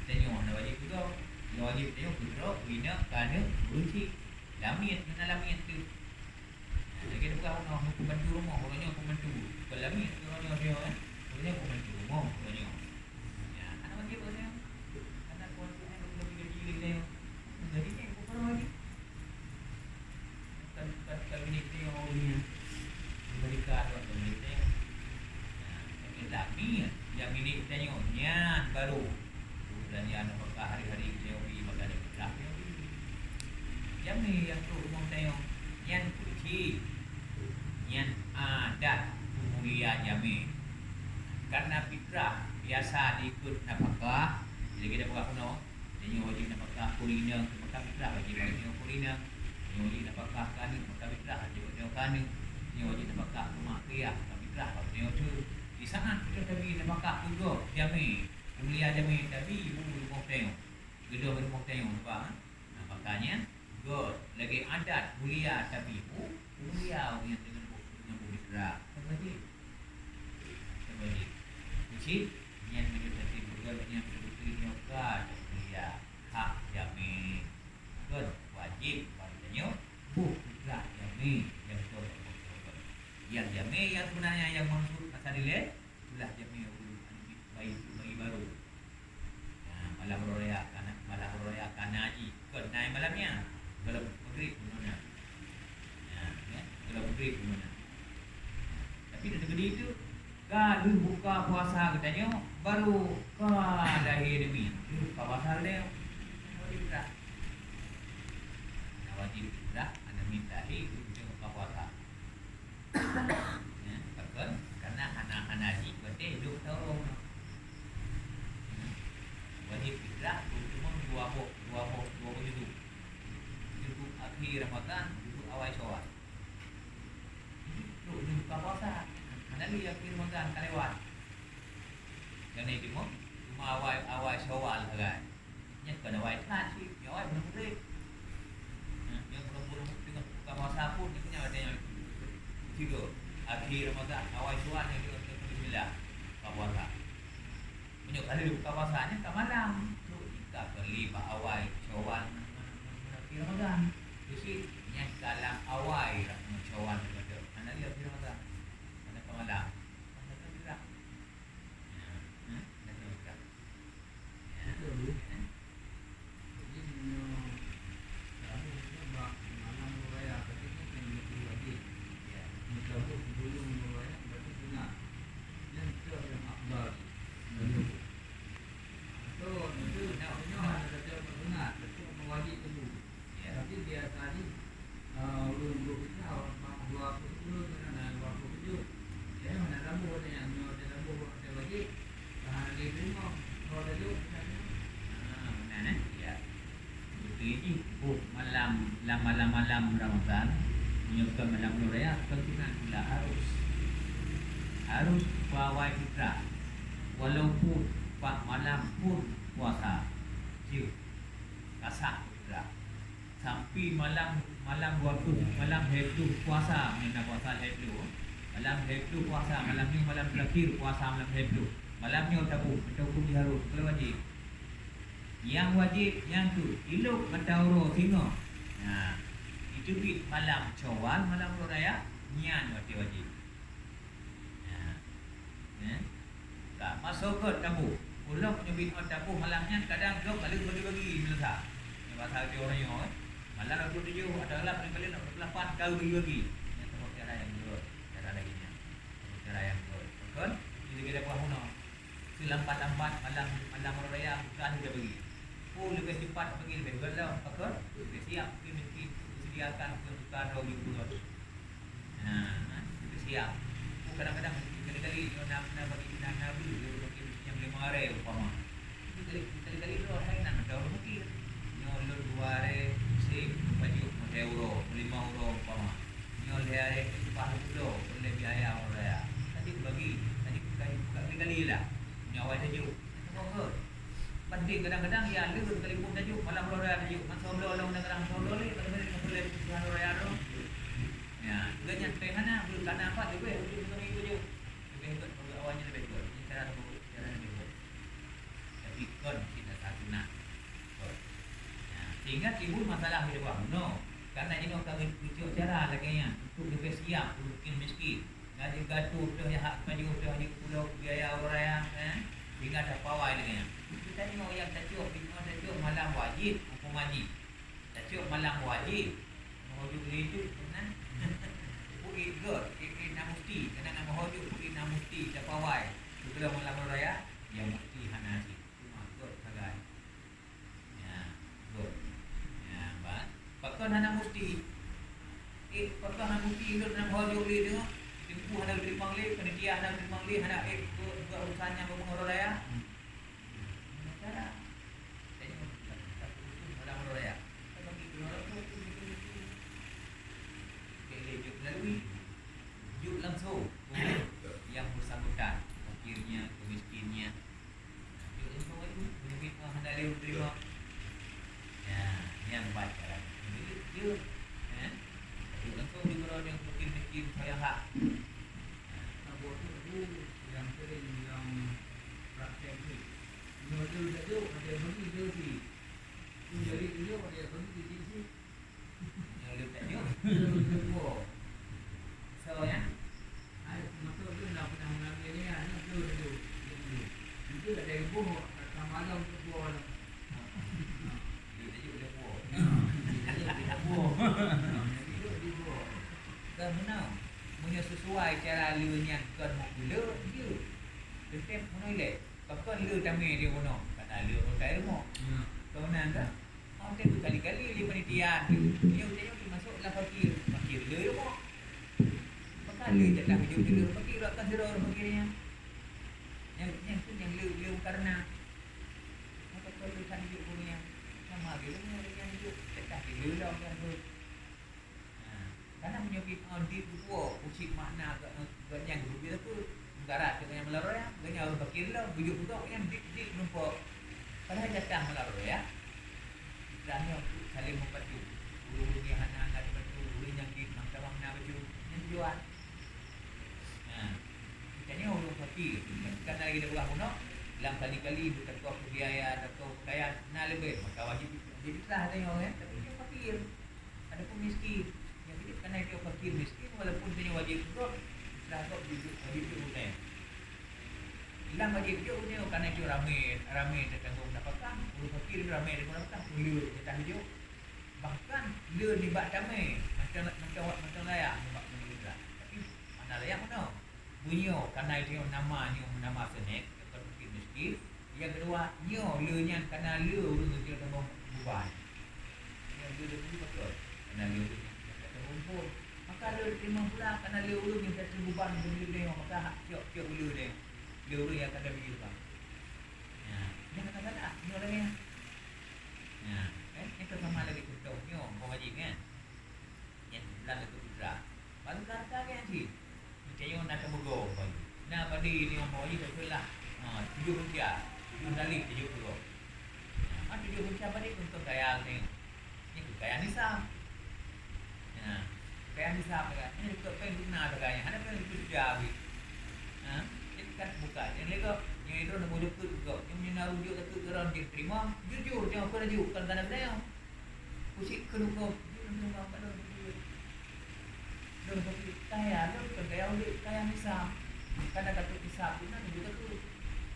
Tanyoe hana wajéb keu droe. Nyang wajéb tanyoe keu droe, keu inong, keu aneuk, keu ureueng chik. Lamiet, na lamiet tu. Lagée peugah uroe nyoe pembantu rumoh, uroe nyoe pembantu. Bukan lamiet uroe nyoe, eh. Uroe nyoe pembantu rumoh, uroe nyoe. Ya, hana wajéb uroe nyoe. Karena kuasa nyan bukan gaji lé nyoe. Gaji nyan bukan wajéb. Bukan, bukan, bukan milék nyoe uroe nyoe. Merdeka tu bukan milék nyoe. Nah, tapi lamiet nyang milék tanyoe nyan baru. Beulanja nafakah hari-hari tanyoe bri, bagaih nafakah tanyoe bri. Jamé nyang trok rumoh tanyoe, nyan keuchik, nyan adat peumulia jamé. Karena fitrah biasa diikot nafakah, jadi kita peugah keunoe, tanyoe wajéb nafakah keu inong, maka fitrah wajéb bak tanyoe keu inong. Tanyoe wajéb nafakah keu aneuk, maka fitrah wajéb bak tanyoe keu aneuk. Tanyoe wajéb nafakah keu mak keu yah, maka fitrah bak tanyoe teuh. Di saat kita tabri nafakah keu gob jamé, peumulia jamé, tabri bu rumoh tanyoe. Geudong rumoh tanyoe, nampak, ha? Nah, makanya, göt lagée adat mulia tabri bu, mulia ureueng nyan deungon bu, deungon bu fitrah. Kan wajéb? Kan wajéb. Cit, nyan meunyoe tabri bu göt nyan beutôi-beutôi nyoe ka mulia hak jamé. Göt wajéb bak tanyoe bu fitrah jamé nyang beutôi. Nyang jamé nyang seubeunanya nyang maksud masa dilée, itulah jamé ureueng bayi, bayi barô. Nah, malam uroe raya kana, malam uroe raya kana jih. Kon na malam nyan. Gohlom maghrib bunoe na. Nah, ya, gohlom maghrib bunoe na. Tapi di negeri itu, ka Buka puasa geutanyoe baru ka lahé neumiet, buka puasa geutanyoe. Wajib fitrah. Nah, wajib fitrah, aneuk miet lahé, buka puasa. Ya, pakon? Karena hana, hana jih watèe hidup taurong. Wajib fitrah, cuma dua boh, dua boh, dua boh juzuk. Juzuk akhé Ramadan, juzuk awai Syawal. Trok lheueh buka puasa. Hana lé akhé Ramadan ka lewat. Jadi cuma, cuma awai, awai Syawal sagai. Nyan kon awai that cit, nyan awai buleuen Magrib. Nah, nyan buleuen-buleuen teungoh buka puasa pun, nyan, nyan, nyan, tiga. Akhé Ramadan, awai Syawal nyan, nyan, nyan, bismillah. Buka puasa. Meunyoe ka lheueh buka puasa nyan ka malam. Trok jih ka keu lé bak awai Syawal ngon, ngon, ngon, ngon akhé Ramadan. Cit nyan ka lam awai Ra-, Syawal nyan, hana lé akhé Ramadan. Karena ka malam. Masa ka gerak. Ya. Hmm? Dah ka gerak. Ya. Betul, Bu. Ya. Jadi, meunyoe taboh nibak malam uroe raya, berarti kan hana wajib. Ya. Meunyoe taboh sebelum uroe raya, berarti sunat. Nyan cok nyang afdal. Hmm. Atau, meunyoe hana tacok sunat, tacok wajib teungku. Ya. Tapi biasa jih, eh, ureueng brok Isa, dua puluh sepuluh, dua puluh tujuh. Jadi, hana taboh nyan, nyoe taboh watèe wajib. Nah, meunan, eh? Ya. Beutôi jih, boh malam, lam malam-malam Ramadan, meunyoe kon malam uroe raya, kon sunat pula, harus. Harus peuawai fitrah. Walaupun bak malam pun puasa. Jeuet. Ka sah fitrah. Sampai malam, malam dua puluh, malam lhèe ploh puasa, meunyoe na puasa lhèe ploh. Malam lhèe ploh puasa, malam nyoe malam terakhir puasa malam lhèe ploh. Malam nyoe taboh, meunan huköm jih harôh, bukan wajéb. Nyang wajéb nyan keuh, ilok mata uroe singoh. Nah, jiteubiet malam Syawal, malam uroe raya, nyan watèe wajéb. Ya. Ya. Ka, masa göt taboh. Ulôn meunyoe binoe taboh malam nyan kadang gob ka lheueh bagi-bagi meuleusa. Nyoe basa di ureueng nyoe, eh. Malam dua puluh tujuh, ada lah paling-paling dua puluh lapan ka bagi-bagi. Nyan taboh cara nyang göt, cara lagèe nyan. Taboh cara nyang göt. Pakon? Jadi kita buah bunoe. Seulambat-lambat malam, malam uroe raya buka lheueh bagi. Oh, leubeh cepat bagi, leubeh göt lom. Pakon? Leubeh siap, leubeh miskin, sediakan, bukan tukar droe jeuet. Nah, nah, itu siap. Oh, kadang-kadang kali-kali nyoe na, na bagi, na, na beuh, nyoe bagi nyang lima aré umpama. Itu kali, kali-kali droe hai na meudaur mungkin. Nyoe lôn dua aré, seb, pajoh, lhèe uroe, lima uroe umpama. Nyoe lhèe aré, teupah lôn bloe, lôn lé biaya uroe raya. Tadi bagi, tadi bukan, bukan kali-kali lah. Nyoe awai tajok. Nyoe ke? Banding kadang-kadang ya lôn kalipun tajok, malam uroe raya tajok. Masa bloe lôn kadang-kadang masa bloe lé, kadang-kadang masa lé, masa uroe raya tu. Ya, juga nyan péng hana, beuh kana pat leubeh, leubeh kami itu je. Leubeh ikot pegawai awalnya leubeh ikot. Ini cara tu, cara leubeh ikot. Tapi kon kita tak sunat. Kon. Ya, sehingga timbul masalah di luar bunoe. Karena jinoe ka geucok cara lagèe nyan untuk leubeh siap untuk miskin. Ngaji gatu teuh nyang hak pajoh teuh nyang pulo biaya uroe raya, eh. Sehingga tapawai lagèe nyan. Kita nyoe nyang tacok, binoe tacok malam wajib, huköm wajib. Tacok malam wajib. Meuhojok lé jeuet, nah. Buet göt, eh, eh, na musti. Karena na meuhojok, buet na musti, tapawai. Sigohlom malam raya, ya musti hana cit. Cuma göt sagai. Ya, göt. Ya, ba-, pakon hana musti. Eh, pakon hana musti, lôn na meuhojok lé tu. Teungku hana teurimong lé, panitia hana teurimong lé, hana, eh, göt, göt urusan nyang beungoh raya. Gimana cara? Jadi, malam raya. Kan bagi keluar tu, tu, tu, tu. Kayak dia jok melalui, jok langsung. Yang bersangkutan, fakirnya, kemiskinnya. Jok langsung itu, menyebut, ah, hendak dia terima. Ya, yang baik cara. Jadi, dia, eh, jok langsung di mana yang fakir miskin, saya hak. Nah, buat tu, tu, yang sering, yang praktek tu. Nyoe lheueh tajok, ada bagi lheueh jih. Nyoe lheueh tajok, ada bagi jih jih. Nyoe lheueh tajok. Lheueh tajok. So, ya? Ai, masa tu dah pernah mengambil ni, ya, nyoe lheueh tajok. Itu ada ibu, datang malam tu, buah lah. Lheueh tajok, lheueh buah. Lheueh tajok, lheueh buah. Lheueh tajok, lheueh buah. Kan beuna. Meunyoe sesuai cara lheueh nyan kon meukulot, jeuet. Tem meunoe ilée, pakon le tamé di bunoe? Kana le ureuëng kaya rumoh. Hmm. Kau nan ka? Hana teuka kali-kali lé panitia. Nyoe, nyoe masuk lah fakir. Fakir le rumoh. Maka le jatah hidup le fakir, akan sidroe ureuëng fakir nyan. Nyang, nyang tu nyang le, le karena. Maka kon le kan hidup guru nyan. Sama ge le nyan hidup. Jatah le lah kan tu. Nah, karena meunyoe pih, eh, di geupuwoe, ucit makna geuh, geuh nyan geuh beu takheun, meukarat keu geuh nyan meularoe, geuh nyan ureuëng fakir lom, beujeuet peugah nyan dik-dik meureumpok. Padahai jatah meularoe, ya. Istilahnya untuk saling membantu. Ureuëng nyang hana, hana dibantu, ureuëng nyang di mangkama na baju, nyan tujuan. Nah, kita ni ureuëng fakir, kan lagi dah beurah bunoe, lam kali-kali beuteukoh biaya, teukoh pakaian, na leubeh, maka wajib, wajib fitrah tanyong, ya, tapi dia fakir. Adapun miskin, nyang keuneuk kana itu fakir miskin, walaupun tanyoe wajib gob, lah gob jujur, wajib jujur guna. Lam wajib jujur guna, kana itu ramé, ramé teutanggong nafakah, ureuëng fakir ramé teutanggong nafakah, le jatah jujur. Bahkan le nibak tamé, macam, macam, macam layak nibak pemerintah. Tapi mana layak mana? Meunyoe kana itu nama nyoe nama senek, bukan fakir miskin, Nyang keudua, nyoe le nyan kana le ureuëng nyang teurimong beban. Nyoe le ureuëng beutôi, kana le ureuëng nyang teurimong beban. Maka le teurimong pula kana le ureuëng nyang teurimong beban, ureuëng le nyoe, maka hak cok-cok le nyoe. Le ureuëng nyang kana le beban. Nah, nyang kata salah, nyoe lagée nyan. Nah, kan? Nyang sama lagée contoh nyoe, umpama jih kan. Nyan bulan Leukeue Putra. Baru ka rata nyan cit. Meunyoe na teumeugoe umpama. Na padé nyoe umpama jih takheun lah. Ha, tujoh gunca, tujoh tali, tujoh peugoe. Ha, tujoh gunca padé untuk kaya ni. Ni keu kaya nisab. Ha, kaya nisab ya. Ni untuk péng guna kaya. Hana péng untuk juta habis. Ha, jadi kan buka. Jadi lego, nyoe itu nak bujuk tu juga. Nyoe na rujuk tu ke orang dia terima. Jujur, jangan kau laju. Bukan kadang-kadang. Kucik keuneuk gob, jeuet keuneuk gob, padahai jeuet. Lôn keuneuk kaya, lôn kon kaya udép, kaya nisab. Kadang ka trok nisab, bunoe nyoe ka trok.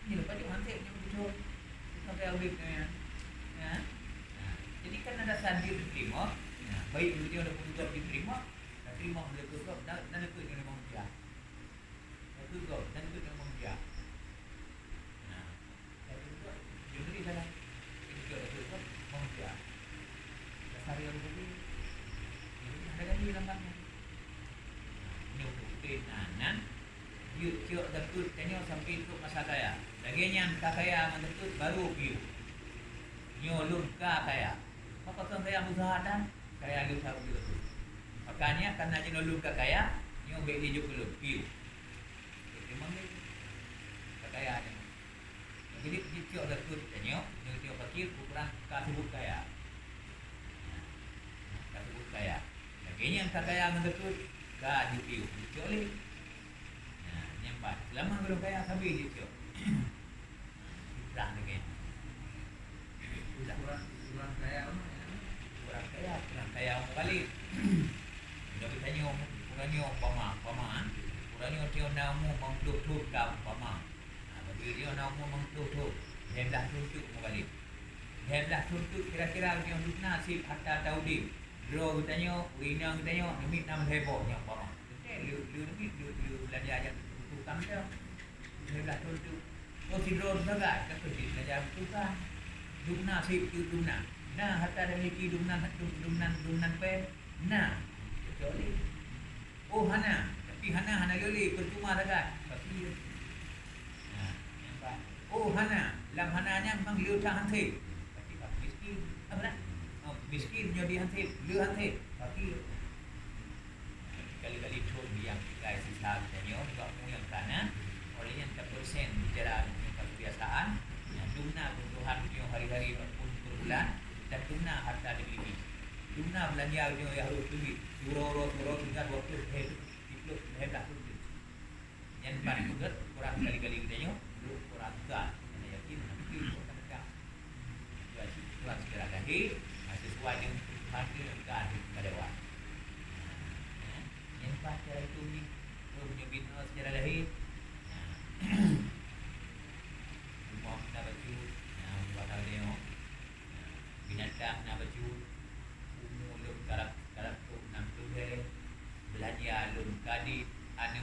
Nyoe leupah jeuet hanté nyang beutôi. Bukan kaya udép nyan. Ya. Nah, jadi kan ada sadir diterima. Nah, baik beutôi ada pun gob diterima, diterima oleh gob dan, dan ikut dengan manusia. Leukeue gob, dan leukeue nyang meungeujak. Nah, leukeue gob, jeuet bri salah. Leukeue gob, leukeue gob, meungeujak. Dasar nyang beutôi, jeuet bri ada gaji lam bank nyan. Nah, nyoe bukti na nan, jeuet cok leukeue tanyoe sampai trok masa kaya. Lagée nyan ka kaya ngon leukeue baru piôh. Nyoe lôn ka kaya. Maka keu kaya usaha tan, kaya lôn sabe leukeue. Makanya, karena jinoe lôn ka kaya, nyoe bék jijok keu lôn, piôh. Bék teurimong lé. Ka kaya nyoe. Jadi, jicok leukeue tanyoe, nyoe tanyoe fakir, ukuran ka sebut kaya. Ka sebut kaya. Lagée nyan ka kaya ngon leukeue, ka jipiôh, jicok lé. Nah, nyan pat. Seulama gohlom kaya, sabe jicok. Fitrah lagée nyan. Fitrah. Ukuran, ukuran kaya ureuëng nyan. Ukuran kaya, ukuran kaya ureuëng galeh. Meunyoe geutanyoe, ukuran nyoe umpama, umpama, kan? Ukuran nyoe tanyoe na umu limong ploh thon ka umpama. Nah, bagi tanyoe na umu limong ploh thon, lhée blaih thon teuk umu galeh. Lhée blaih thon teuk kira-kira tanyoe dum na seb harta taudeb. Droe geutanyoe, ureuëng inong geutanyoe, neumiet nam lhée boh nyoe umpama. Teuntée le, le neumiet, le, le beulanja nyang teututoe tam lom. Lhée blaih thon teuk. Oh, sidroe sagai, ka keuh jih beulanja teututoe tam. Dum na seb teuk dum na. Na harta dan miliki dum na, dum, dum na, dum na péng. Na. Kecuali. Oh, hana. Tapi hana, hana le lé, percuma sagai. Tapi Nah, nyang pat. Oh, hana. Lam hana nyan memang le that hansét. Tapi miskin. Apa dah? Oh, miskin nyoe di hansét, le hansét. Fakir. Kali-kali thon nyang tinggai sisa geutanyoe, bak mu nyang kana, oleh nyan tapersen bicara nyoe ka kebiasaan. Nah, dum na keubutuhan nyoe hari-hari ataupun per bulan, dan dum na harta dimiliki. Dum na beulanja nyoe nyang harôh teubiet. Uroe-uroe, uroe tinggai dua ploh lhée, tiga ploh lhée blaih thon. Nyan ban beugét, kurang sekali-kali geutanyoe, duek kurang gét, hana yakin, hana pasti, buat hana cak. Kurang sejarah lahé, sesuai dengan kebutuhan tu yang ka ada pada awak. Nyan ban cara itu ni, tu meunyoe bina sejarah lahé. Rumoh na bacut, buat hal tengok. Binatang na bacut, umu lôn karab, karab trok nam ploh lhée, beulanja lôn kadit, aneuk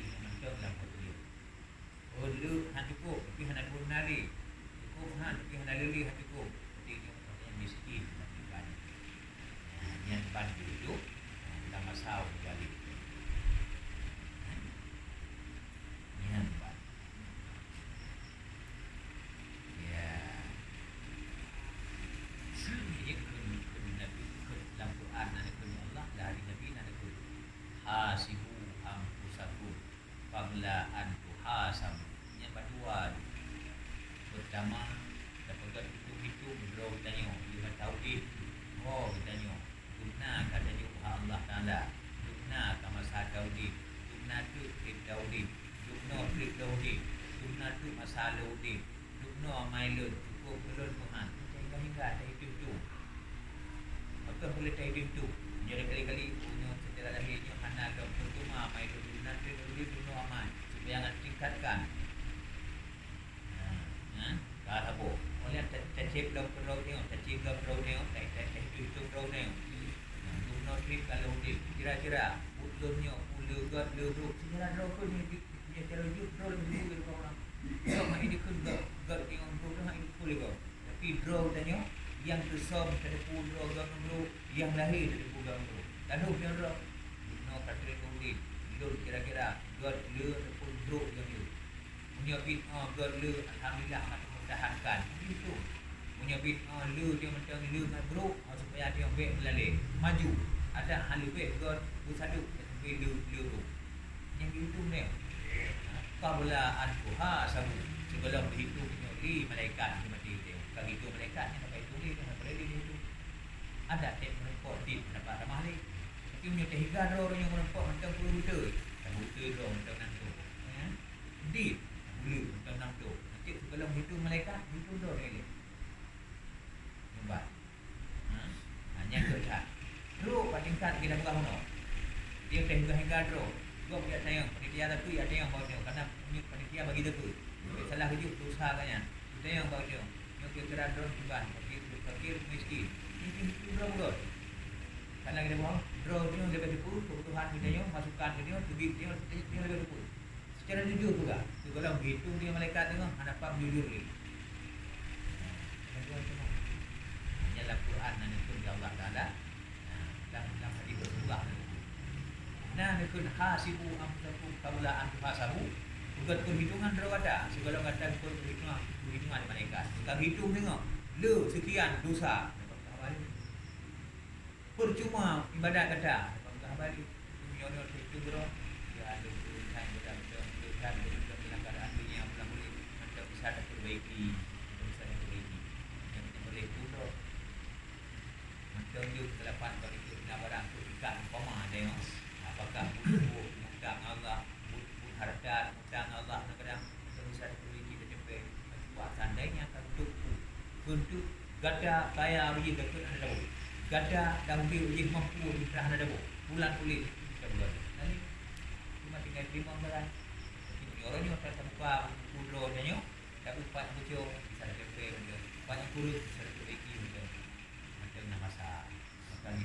Jadi, nyoe mantong lam peutuléh. Oh, le han cukup, tapi hana pun nari. Cukup han, tapi hana lé-lé han cukup. Jadi, nyoe pokoknya miskin, tapi banyak. Nah, nyan ban itu, nah, kita masau jadi. Nah, nyan ban. Ya. Jadi, kheun, kheun Nabi, kheun lam Quran, na kheun Allah, dari Nabi, na kheun, "Hasibu anfusakum qabla an tuhasabu." Nyan bandua. Pertama, tapeugah hitung-hitung droe geutanyoe, di masa udeb, ho geutanyoe. Dum na ka tajok bak Allah Taala, dum na ka masa taudeb, dum na teuk treb taudeb, dum noe treb lôn udeb, dum na teuk masa lôn udeb, dum noe amai lôn, cukup keu lôn Tuhan. Hingga-hingga tahitung-hitung. Maka boleh tahitung-hitung. Jadi kali-kali, oh, nyoe secara lahé nyoe hana lom, dum na amai lôn, dum na treb lôn udeb, dum noe amai, supaya nyan tingkatkan. Nah, nah, ka saboh. Oleh ta-, tacép lom keudroe nyoe, tacép lom keudroe nyoe, ta-, ta-, tahitung-hitung keudroe nyoe. Nah, dum noe treb ka lôn udeb. Kira-kira, buet lôn nyoe, peue le gét, le brok. Secara droe kheun nyoe, nyoe cara jeuet droe lôn udeb keu ureueng. Droe hana jikheun gét, gét nyoe, brok hana jikheun lé gob. Tapi droe tanyoe, nyang teusöm tateupeue droe gét ngon brok, nyang lahé tateupeue gét ngon brok. Tadoh nyoe droe, dum noe ka treb lôn udeb. Lôn kira-kira, gét le ataupun brok nyang le. Meunyoe bit, oh, gét le, alhamdulillah, ka teumeudahankan. Begitu. Meunyoe bit, oh, le, dia mantong le ngon brok, oh, supaya dia bèk meulalé. Maju. Adak hana leubeh gét, beusadeup, tapi le, le brok. Nyang dihitung dia. Qabla an tuhasabu. Sigohlom dihitung nyoe lé malaikat di maté dia. Ka dihitung malaikat, nyan ka hitung lé, nyan ka boleh dihitung. Adak tép meureumpok dit, dapat tamah lé. Tapi meunyoe teuhiga droe nyoe meureumpok mantong peue beutôi. Ka beutôi droe mantong nan tu. Ya. Dit, buleuen, mantong nam dum. Nanti sigohlom hitung malaikat, hitung droe lé. Nyumbang. Ha? Ha, nyan keuh that. Trok bak tingkat lagèe dah peugah bunoe. Dia teuh hingga-hingga droe. Gob jak tanyong, panitia tapi jak tanyong bak nyoe. Karena panitia bagi teupeu. Salah keujeuet dosa ka nyan. Tanyong bak nyoe. Nyoe kira-kira droe kiban, fakir, fakir, miskin. Miskin itu droe bunoe. Karena kita bunoe, droe nyoe leubeh teupeu, keubutuhan kita nyoe, masukan kita nyoe, teubiet kita nyoe, kita nyoe leubeh teupeu. Secara jujur juga, sigohlom geuhitung lé malaikat teungoh, hana pam jujur lé. Nah, hanya lam Quran na neukheun lé Allah Taala. Nah, lam, lam hadis Rasulullah na neukheun. Na neukheun, "Hasibu anfusakum qabla an tuhasabu." Peugöt peuhitungan droe gata, sigohlom gata geupeuhitungan, peuhitungan lé malaikat. Ka geuhitung teungoh, le seukian dosa. Dapat haba lé. Percuma ibadat gata. Dapat haba lé. Meunyoe-nyoe teuhitung droe, ya, ada peureusahaan, ada peureusahaan, ada peureusahaan, ada peureusahaan, ada peureusahaan, mantong bisa tapeurbaiki, mantong bisa tapeurbaiki. Nyang, nyang boleh tu droe. Mantong jeuet keulapan kali jeuet na barang tu ikat umpama ada nyoe. Apakah buet, buet mutang Allah, buet, buet harta mutang Allah, kadang-kadang mantong bisa tapeurbaiki, tateumpék. Sebab seandainya ka geutuek, geutuek gata kaya rujih gata hana dabo. Gata dan ubé rujih mampu rintah hana dabo. Bulan ulih kita bulan. Lalu cuma tinggal terima jalan. Tapi meunyoe uroe nyoe ka tabuka buku droe nyoe, tak upat bucong, bisa tateumpék mantong. Upat nyang kureueng, bisa tapeurbaiki mantong. Mantong na masa. Maka ni